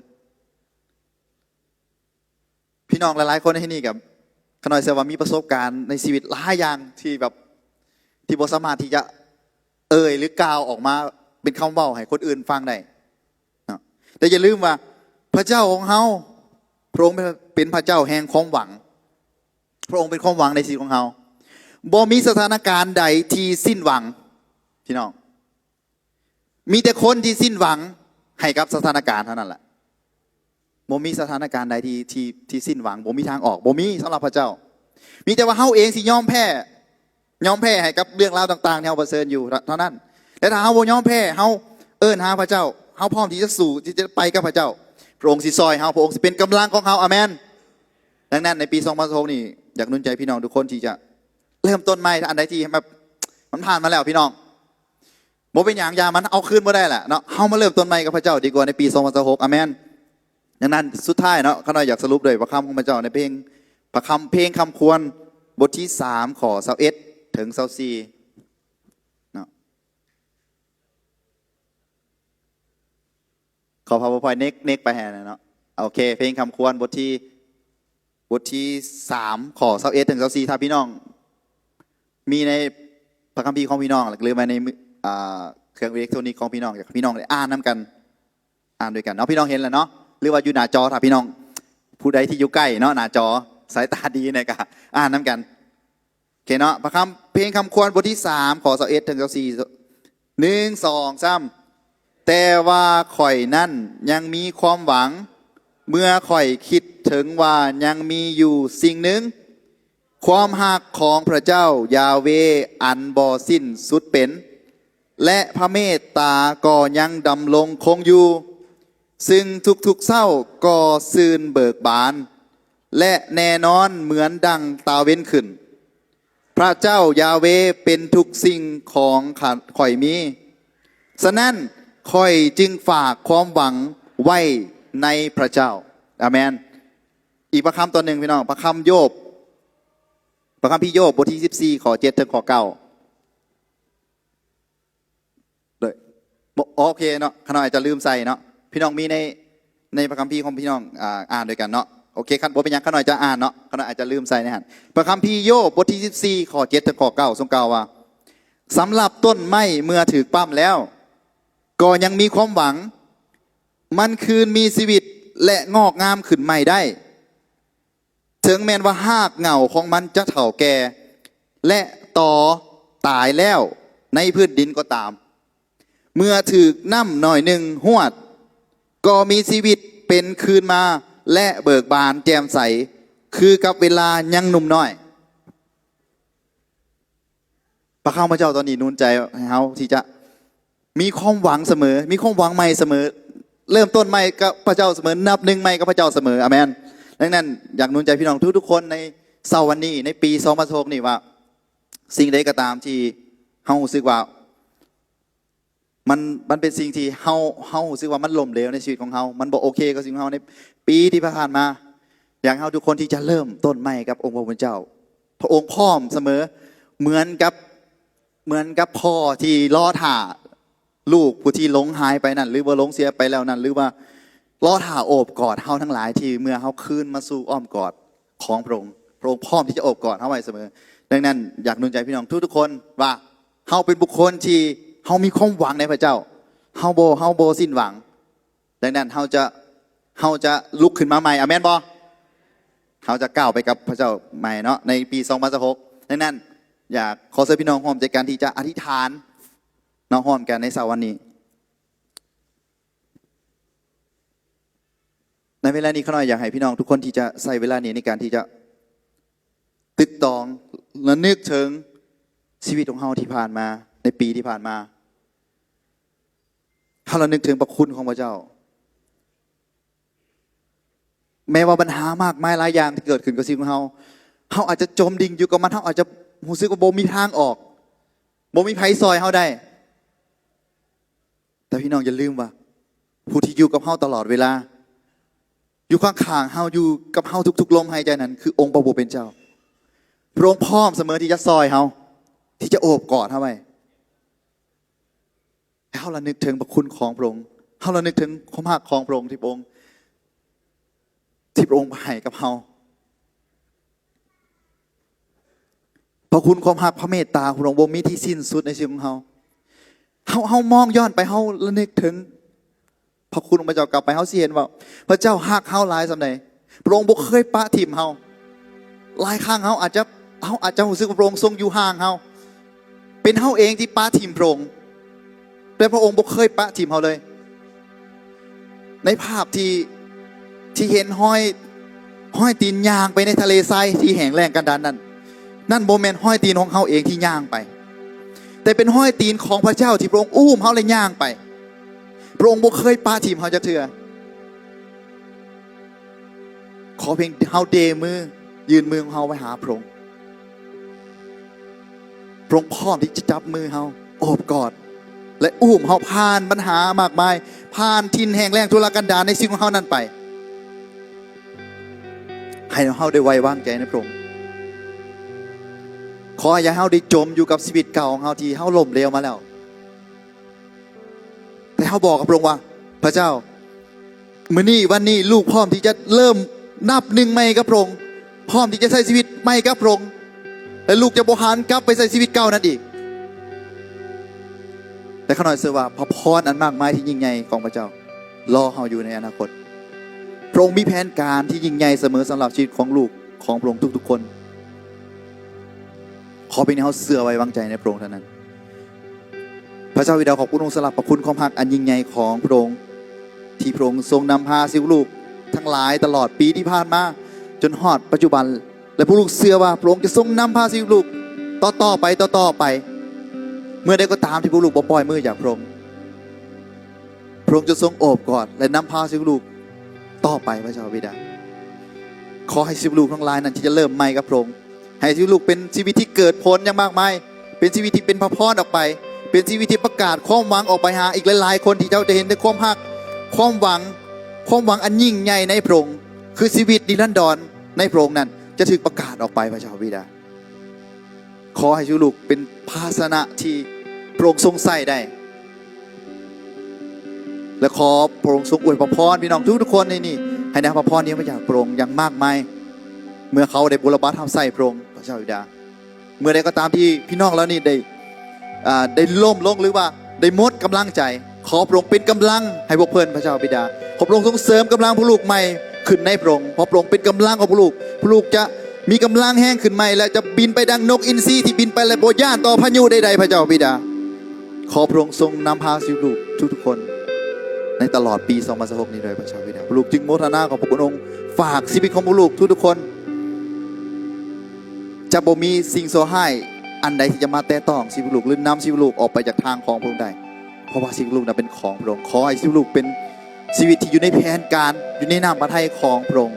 ພີ່ນ້ອງຫຼາຍໆຄົນໃນທີ່ນີ້ກໍ ຂ້ານ້ອຍເຊື່ອວ່າມີປະສົບການໃນຊີວິດຫຼາຍຢ່າງທີ່ແບບ ທີ່ບໍ່ສາມາດທີ່ຈະເອີ່ຍ ຫຼື ກ່າວອອກມາເປັນຄຳເວົ້າໃຫ້ຄົນອື່ນຟັງໄດ້ເນາະ. ແຕ່ຢ່າລືມວ່າພະເຈົ້າຂອງເຮົາ ພະອົງເປັນ ເປັນພະເຈົ້າແຫ່ງຄວາມຫວັງ. ພະອົງເປັນຄວາມຫວັງໃນຊີວິດຂອງເຮົາ. ບໍ່ມີສະຖານະການໃດທີ່ສິ້ນຫວັງ ພີ່ນ້ອງ. ມີແຕ່ຄົນທີ່ສິ້ນຫວັງໃຫ້ກັບສະຖານະການເທົ່ານັ້ນແຫຼະ. ບໍ່ມີສະຖານະການໃດທີ່ ທີ່ ທີ່ສິ້ນຫວັງ, ບໍ່ມີທາງອອກ, ບໍ່ມີສຳລັບພະເຈົ້າ. ມີແຕ່ວ່າເຮົາເອງຊິຍອມແພ້, ຍອມແພ້ໃຫ້ກັບເລື່ອງລາວຕ່າງໆທີ່ເຮົາປະເຊີນຢູ່ເທົ່ານັ້ນ. ແຕ່ຖ້າເຮົາບໍ່ຍອມແພ້, ເຮົາເອີ້ນຫາພະເຈົ້າ, ເຮົາພ້ອມທີ່ຈະສູ້, ທີ່ຈະໄປກັບພະເຈົ້າ, ພະອົງຊິຊ່ອຍເຮົາ, ພະອົງຊິເປັນກຳລັງຂອງເຮົາ. ອາເມນ. ດັ່ງນັ້ນ, ໃນປີສອງພັນຊາວຫົກນີ້, ຢາກໜູນໃຈພີ່ນ້ອງທຸກຄົນທີ່ຈະເລີ່ມຕົ້ນໃໝ່. ອັນໃດທີ່ແບບມັນຜ່ານມາແລ້ວ, ພີ່ນ້ອງ, ບໍ່ເປັນຫຍັງ, ຢ່າມັນເອົາຄືນບໍ່ໄດ້ແຫຼະເນາະ. ເຮົາມາເລີ່ມຕົ້ນໃໝ່ກັບພະເຈົ້າດີກວ່າໃນປີສອງພັນຊາວຫົກ. ອາເມນ. ດັ່ງນັ້ນ ສຸດທ້າຍເນາະ, ຂ້ານ້ອຍຢາກສະຫຼຸບດ້ວຍພະຄຳຂອງພະເຈົ້າໃນເພງ, ພະຄຳ, ເພງຄຳຄວນ ບົດທີສາມ ຂໍ້ຊາວເອັດ ເຖິງ ຊາວສີ່ເນາະ. ຂໍພາວເວີພອຍເນັກ, ເນັກໄປໃຫ້ແດ່ເນາະ. ໂອເຄ, ເພງຄຳຄວນ ບົດທີ ບົດທີສາມ ຂໍ້ຊາວເອັດເຖິງຊາວສີ່ ຖ້າພີ່ນ້ອງມີໃນພະຄຳພີຂອງພີ່ນ້ອງ ຫຼືວ່າໃນມື ອ່າ ເຄື່ອງເອເລັກໂທຣນິກຂອງພີ່ນ້ອງ ຢາກໃຫ້ພີ່ນ້ອງໄດ້ອ່ານນຳກັນ ອ່ານດ້ວຍກັນເນາະ. ພີ່ນ້ອງເຫັນແລ້ວເນາະ ຫຼືວ່າຢູ່ໜ້າຈໍ ຖ້າພີ່ນ້ອງຜູ້ໃດທີ່ຢູ່ໃກ້ເນາະ ໜ້າຈໍ ສາຍຕາດີແດ່ກໍອ່ານນຳກັນ. ໂອເຄເນາະ ພະຄຳ ເພງຄຳຂວັນ ບົດທີສາມ ຂໍ້ຊາວເອັດເຖິງຊາວສີ່ ໜຶ່ງ ສອງ ສາມ ແຕ່ວ່າຂ້ອຍນັ້ນຍັງມີຄວາມຫວັງ ເມື່ອຂ້ອຍຄິດເຖິງວ່າຍັງມີຢູ່ສິ່ງໜຶ່ງ, ຄວາມຮັກຂອງພະເຈົ້າຢາເວອັນບໍ່ສິ້ນສຸດເປັນ ແລະ ພະເມດຕາກໍຍັງດຳລົງຄົງຢູ່, ຊຶ່ງທຸກໆເຊົ້າກໍຊື່ນເບີກບານ ແລະ ແນ່ນອນເໝືອນດັ່ງຕາເວັນຂຶ້ນ. ພະເຈົ້າຢາເວເປັນທຸກສິ່ງຂອງຂ້ອຍມີ, ສະນັ້ນ ຂ້ອຍຈຶ່ງຝາກຄວາມຫວັງໄວ້ໃນພະເຈົ້າ. ອາເມນ. ອີກພະຄຳຕອນໜຶ່ງ ພີ່ນ້ອງ, ພະຄຳໂຢບ, ພະຄຳພີໂຢບ ບົດທີສິບສີ່ ຂໍ້ເຈັດເຖິງຂໍ້ເກົ້າ. ໂດຍ ບໍ່ ໂອເຄເນາະ, ຂ້ານ້ອຍອາດຈະລືມໃສ່ເນາະ. ພີ່ນ້ອງມີໃນ ໃນພະຄຳພີຂອງພີ່ນ້ອງ ອ່າ ອ່ານດ້ວຍກັນເນາະ. ໂອເຄ ຄັນບໍ່ເປັນຫຍັງ ຂ້ານ້ອຍຈະອ່ານເນາະ, ຂ້ານ້ອຍອາດຈະລືມໃສ່ໃນຫັ້ນ. ພະຄຳພີໂຢບ ບົດທີສິບສີ່ ຂໍ້ເຈັດເຖິງຂໍ້ເກົ້າ ຊົງກ່າວວ່າ, ສຳລັບຕົ້ນໄມ້ເມື່ອຖືກປ້ຳແລ້ວ ກໍຍັງມີຄວາມຫວັງ, ມັນຄືນມີຊີວິດ ແລະ ງອກງາມຂຶ້ນໃໝ່ໄດ້. ເຖິງແມ່ນວ່າຮາກເຫງົ້າຂອງມັນຈະເຖົ້າແກ່ ແລະ ຕໍຕາຍແລ້ວໃນພື້ນດິນກໍຕາມ, ເມື່ອຖືກນ້ຳໜ້ອຍໜຶ່ງຫວດ ກໍມີຊີວິດເປັນຄືນມາ ແລະ ເບີກບານແຈ່ມໃສ ຄືກັບເວລາຍັງໜຸ່ມນ້ອຍ. ພະຄຳພະເຈົ້າຕອນນີ້ໜູນໃຈໃຫ້ເຮົາທີ່ຈະ ມີຄວາມຫວັງສະເໝີ, ມີຄວາມຫວັງໃໝ່ສະເໝີ, ເລີ່ມຕົ້ນໃໝ່ກັບພະເຈົ້າສະເໝີ, ນັບໜຶ່ງໃໝ່ກັບພະເຈົ້າສະເໝີ. ອາເມນ. ດັ່ງນັ້ນ ຢາກໜູນໃຈພີ່ນ້ອງທຸກໆຄົນໃນເຊົ້າວັນນີ້, ໃນປີສອງພັນຊາວຫົກນີ້ວ່າ, ສິ່ງໃດກໍຕາມທີ່ເຮົາຮູ້ສຶກວ່າ ມັນ, ມັນເປັນສິ່ງທີ່ເຮົາ, ເຮົາຮູ້ສຶກວ່າມັນລົ້ມເຫຼວໃນຊີວິດຂອງເຮົາ, ມັນບໍ່ໂອເຄກັບຊີວິດຂອງເຮົາໃນປີທີ່ຜ່ານມາ, ຢາກໃຫ້ເຮົາທຸກຄົນທີ່ຈະເລີ່ມຕົ້ນໃໝ່ກັບອົງພະຜູ້ເປັນເຈົ້າ. ພະອົງພ້ອມສະເໝີ, ເໝືອນກັບ ເໝືອນກັບພໍ່ທີ່ລໍຖ້າລູກຜູ້ທີ່ຫຼົງຫາຍໄປນັ້ນ ຫຼືວ່າຫຼົງເສຍໄປແລ້ວນັ້ນ ຫຼືວ່າລໍຖ້າໂອບກອດເຮົາທັງຫຼາຍ ທີ່ເມື່ອເຮົາຄືນມາສູ່ອ້ອມກອດຂອງພະອົງ. ພະອົງພ້ອມທີ່ຈະໂອບກອດເຮົາໄວ້ສະເໝີ. ດັ່ງນັ້ນ ຢາກໜູນໃຈພີ່ນ້ອງທຸກໆຄົນວ່າ ເຮົາເປັນບຸກຄົນທີ່ເຮົາມີຄວາມຫວັງໃນພະເຈົ້າ. ເຮົາບໍ່, ເຮົາບໍ່ສິ້ນຫວັງ. ດັ່ງນັ້ນເຮົາຈະ, ເຮົາຈະລຸກຂຶ້ນມາໃໝ່. ອາເມນບໍ່? ເຮົາຈະກ້າວໄປກັບພະເຈົ້າໃໝ່ເນາະ ໃນປີສອງພັນຊາວຫົກ. ດັ່ງນັ້ນ ຢາກຂໍເຊີນພີ່ນ້ອງຮ່ວມໃຈກັນທີ່ຈະອະທິຖານເນາະ ຮ່ວມກັນໃນເຊົ້າວັນນີ້. ໃນເວລານີ້ ຂ້ານ້ອຍຢາກໃຫ້ພີ່ນ້ອງທຸກຄົນທີ່ຈະໃຊ້ເວລານີ້ໃນການທີ່ຈະຕຶກຕອງ ລະນຶກເຖິງຊີວິດຂອງເຮົາທີ່ຜ່ານມາ, ໃນປີທີ່ຜ່ານມາ. ເຮົາລະນຶກເຖິງພະຄຸນຂອງພະເຈົ້າ. ແມ້ວ່າບັນຫາມາກມາຍຫຼາຍຢ່າງທີ່ເກີດຂຶ້ນກັບຊີວິດຂອງເຮົາ, ເຮົາອາດຈະຈົມດິ້ງຢູ່ກັບມັນ, ເຮົາອາດຈະຮູ້ສຶກວ່າບໍ່ມີທາງອອກ, ບໍ່ມີໃຜຊ່ອຍເຮົາໄດ້. ແຕ່ພີ່ນ້ອງຢ່າລືມວ່າ ຜູ້ທີ່ຢູ່ກັບເຮົາຕະຫຼອດເວລາ, ຢູ່ຂ້າງໆເຮົາ, ຢູ່ກັບເຮົາທຸກໆລົມຫາຍໃຈນັ້ນ ຄືອົງພະຜູ້ເປັນເຈົ້າ. ພະອົງພ້ອມສະເໝີທີ່ຈະຊ່ອຍເຮົາ, ທີ່ຈະໂອບກອດເຮົາໄວ້. ໃຫ້ເຮົາລະນຶກເຖິງພະຄຸນຂອງພະອົງ, ເຮົາລະນຶກເຖິງຄວາມຮັກຂອງພະອົງທີ່ພະອົງ, ທີ່ພະອົງໃຫ້ກັບເຮົາ. ພະຄຸນຄວາມຮັກ, ພະເມດຕາຂອງພະອົງບໍ່ມີທີ່ສິ້ນສຸດໃນຊີວິດຂອງເຮົາ. ເຮົາ, ເຮົາມອງຍ້ອນໄປ, ເຮົາລະນຶກເຖິງ ພະຄຸນຂອງພະເຈົ້າກັບໄປ, ເຮົາຊິເຫັນວ່າພະເຈົ້າຮັກເຮົາຫຼາຍສ່ຳໃດ. ພະອົງບໍ່ເຄີຍປະຖິ້ມເຮົາ. ຫຼາຍຄັ້ງເຮົາອາດຈະ, ເຮົາອາດຈະຮູ້ສຶກວ່າພະອົງຊົງຢູ່ຫ່າງເຮົາ. ເປັນເຮົາເອງທີ່ປະຖິ້ມພະອົງ, ແຕ່ພະອົງບໍ່ເຄີຍປະຖິ້ມເຮົາເລີຍ. ໃນພາບທີ່, ທີ່ເຫັນຮອຍ, ຮອຍຕີນຍ່າງໄປໃນທະເລຊາຍທີ່ແຫ້ງແລ້ງກັນດານນັ້ນ, ນັ້ນບໍ່ແມ່ນຮອຍຕີນຂອງເຮົາເອງທີ່ຍ່າງໄປ, ແຕ່ເປັນຮອຍຕີນຂອງພະເຈົ້າທີ່ພະອົງອຸ້ມເຮົາ ແລະ ຍ່າງໄປ. ພະອົງບໍ່ເຄີຍປະຖິ້ມເຮົາຈັກເທື່ອ. ຂໍພຽງເຮົາເດມື, ຍື່ນມືຂອງເຮົາໄປຫາພະອົງ. ພະອົງພ້ອມທີ່ຈະຈັບມືເຮົາ, ໂອບກອດ ແລະ ອຸ້ມເຮົາຜ່ານບັນຫາມາກມາຍ, ຜ່ານຖິ່ນແຫ້ງແລ້ງທຸລະກັນດານໃນຊີວິດຂອງເຮົານັ້ນໄປ. ໃຫ້ເຮົາໄດ້ໄວ້ວາງໃຈໃນພະອົງ. ຂໍຢ່າໃຫ້ເຮົາໄດ້ຈົມຢູ່ກັບຊີວິດເກົ່າຂອງເຮົາທີ່ເຮົາລົ້ມເຫຼວມາແລ້ວ. ແຕ່ເຮົາບອກກັບພະອົງວ່າ, ພະເຈົ້າ, ມື້ນີ້, ວັນນີ້ ລູກພ້ອມທີ່ຈະເລີ່ມນັບໜຶ່ງໃໝ່ກັບພະອົງ. ພ້ອມທີ່ຈະໃຊ້ຊີວິດໃໝ່ກັບພະອົງ ແລະ ລູກຈະບໍ່ຫັນກັບໄປໃຊ້ຊີວິດເກົ່ານັ້ນອີກ. ແຕ່ຂ້ານ້ອຍເຊື່ອວ່າພະພອນອັນມາກມາຍທີ່ຍິ່ງໃຫຍ່ຂອງພະເຈົ້າລໍເຮົາຢູ່ໃນອະນາຄົດ. ພະອົງມີແຜນການທີ່ຍິ່ງໃຫຍ່ສະເໝີສຳລັບຊີວິດຂອງລູກຂອງພະອົງທຸກໆຄົນ. ຂໍພຽງໃຫ້ເຮົາເຊື່ອໄວ້ວາງໃຈໃນພະອົງເທົ່ານັ້ນ. ພະເຈົ້າບິດາ ຂອບຄຸນພະອົງສຳລັບພະຄຸນຄວາມຮັກອັນຍິ່ງໃຫຍ່ຂອງພະອົງ ທີ່ພະອົງຊົງນຳພາຊີວິດລູກທັງຫຼາຍຕະຫຼອດປີທີ່ຜ່ານມາ ຈົນຮອດປັດຈຸບັນ ແລະ ພວກລູກເຊື່ອວ່າພະອົງຈະຊົງນຳພາຊີວິດລູກຕໍ່ໆໄປ ຕໍ່ໆໄປ. ເມື່ອໃດກໍຕາມທີ່ພວກລູກບໍ່ປ່ອຍມືຈາກພະອົງ ພະອົງຈະຊົງໂອບກອດ ແລະ ນຳພາຊີວິດລູກຕໍ່ໄປ ພະເຈົ້າບິດາ. ຂໍໃຫ້ຊີວິດລູກທັງຫຼາຍນັ້ນທີ່ຈະເລີ່ມໃໝ່ກັບພະອົງ ໃຫ້ຊີວິດລູກເປັນຊີວິດທີ່ເກີດຜົນຢ່າງມາກມາຍ ເປັນຊີວິດທີ່ເປັນພະພອນອອກໄປ ເປັນຊີວິດທີ່ປະກາດຄວາມຫວັງອອກໄປຫາອີກຫຼາຍໆຄົນ ທີ່ເຈົ້າຈະເຫັນໃນຄວາມຮັກ ຄວາມຫວັງ ຄວາມຫວັງອັນຍິ່ງໃຫຍ່ໃນພະອົງ ຄືຊີວິດນິລັນດອນໃນພະອົງນັ້ນຈະຖືກປະກາດອອກໄປ ພະເຈົ້າບິດາ. ຂໍໃຫ້ຊີວິດລູກເປັນພາຊະນະທີ່ພະອົງຊົງໃຊ້ໄດ້ ແລະ ຂໍພະອົງຊົງອວຍພະພອນພີ່ນ້ອງທຸກໆຄົນໃນນີ້ ໃຫ້ໄດ້ຮັບພະພອນນີ້ມາຈາກພະອົງຢ່າງມາກມາຍ ເມື່ອເຂົາໄດ້ບຸລະບັດຮັບໃຊ້ພະອົງ ພະເຈົ້າບິດາ. ເມື່ອໃດກໍຕາມທີ່ພີ່ນ້ອງເຫຼົ່ານີ້ໄດ້ ອ່າ ໄດ້ລົ້ມລົງ ຫຼືວ່າໄດ້ໝົດກຳລັງໃຈ ຂໍພະອົງເປັນກຳລັງໃຫ້ພວກເພິ່ນ ພະເຈົ້າບິດາ. ຂໍພະອົງຊົງເສີມກຳລັງພວກລູກໃໝ່ຂຶ້ນໃນພະອົງ ເພາະພະອົງເປັນກຳລັງຂອງພວກລູກ ພວກລູກຈະມີກຳລັງແຮງຂຶ້ນໃໝ່ ແລະ ຈະບິນໄປດັ່ງນົກອິນຊີທີ່ບິນໄປ ແລະ ບໍ່ຢ້ານຕໍ່ພາຍຸໃດໆ ພະເຈົ້າບິດາ. ຂໍພະອົງຊົງນຳພາຊີວິດລູກທຸກໆຄົນໃນຕະຫຼອດປີສອງພັນຊາວຫົກນີ້ດ້ວຍ ພະເຈົ້າບິດາ. ພວກລູກຈຶ່ງໂມທະນາຂອບພະຄຸນອົງ ຝາກຊີວິດຂອງພວກລູກທຸກໆຄົນ ຈະບໍ່ມີສິ່ງຊົ່ວຮ້າຍອັນໃດທີ່ຈະມາແຕະຕ້ອງຊີວິດລູກ ຫຼື ນຳຊີວິດລູກອອກໄປຈາກທາງຂອງພະອົງໄດ້ ເພາະວ່າຊີວິດລູກນັ້ນເປັນຂອງພະອົງ. ຂໍໃຫ້ຊີວິດລູກເປັນຊີວິດທີ່ຢູ່ໃນແຜນການ ຢູ່ໃນນ້ຳພະໄທຂອງພະອົງ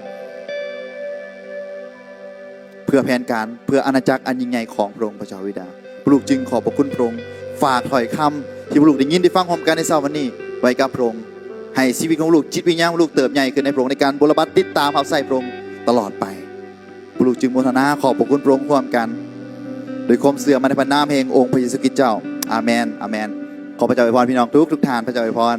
ເພື່ອແຜນການ ເພື່ອອານາຈັກອັນຍິ່ງໃຫຍ່ຂອງພະອົງ ພະເຈົ້າບິດາ. ພວກລູກຈຶ່ງຂອບພະຄຸນພະອົງ ຝາກຖ້ອຍຄຳທີ່ພວກລູກໄດ້ຍິນໄດ້ຟັງພ້ອມກັນໃນເຊົ້າວັນນີ້ໄວ້ກັບພະອົງ ໃຫ້ຊີວິດຂອງລູກ ຈິດວິນຍານຂອງລູກເຕີບໃຫຍ່ຂຶ້ນໃນພະອົງ ໃນການບົວລະບັດຕິດຕາມຮັບໃຊ້ພະອົງຕະຫຼອດໄປ. ພວກລູກຈຶ່ງໂມທະນາຂອບພະຄຸນພະອົງຮ່ວມກັນ ໂດຍຄວາມເຊື່ອໝັ້ນໃນພະນາມແຫ່ງອົງພະເຢຊູຄຣິດເຈົ້າ. ອາເມນ ອາເມນ. ຂໍພະເຈົ້າອວຍພອນພີ່ນ້ອງທຸກໆທ່ານ. ພະເຈົ້າອວຍພອນ.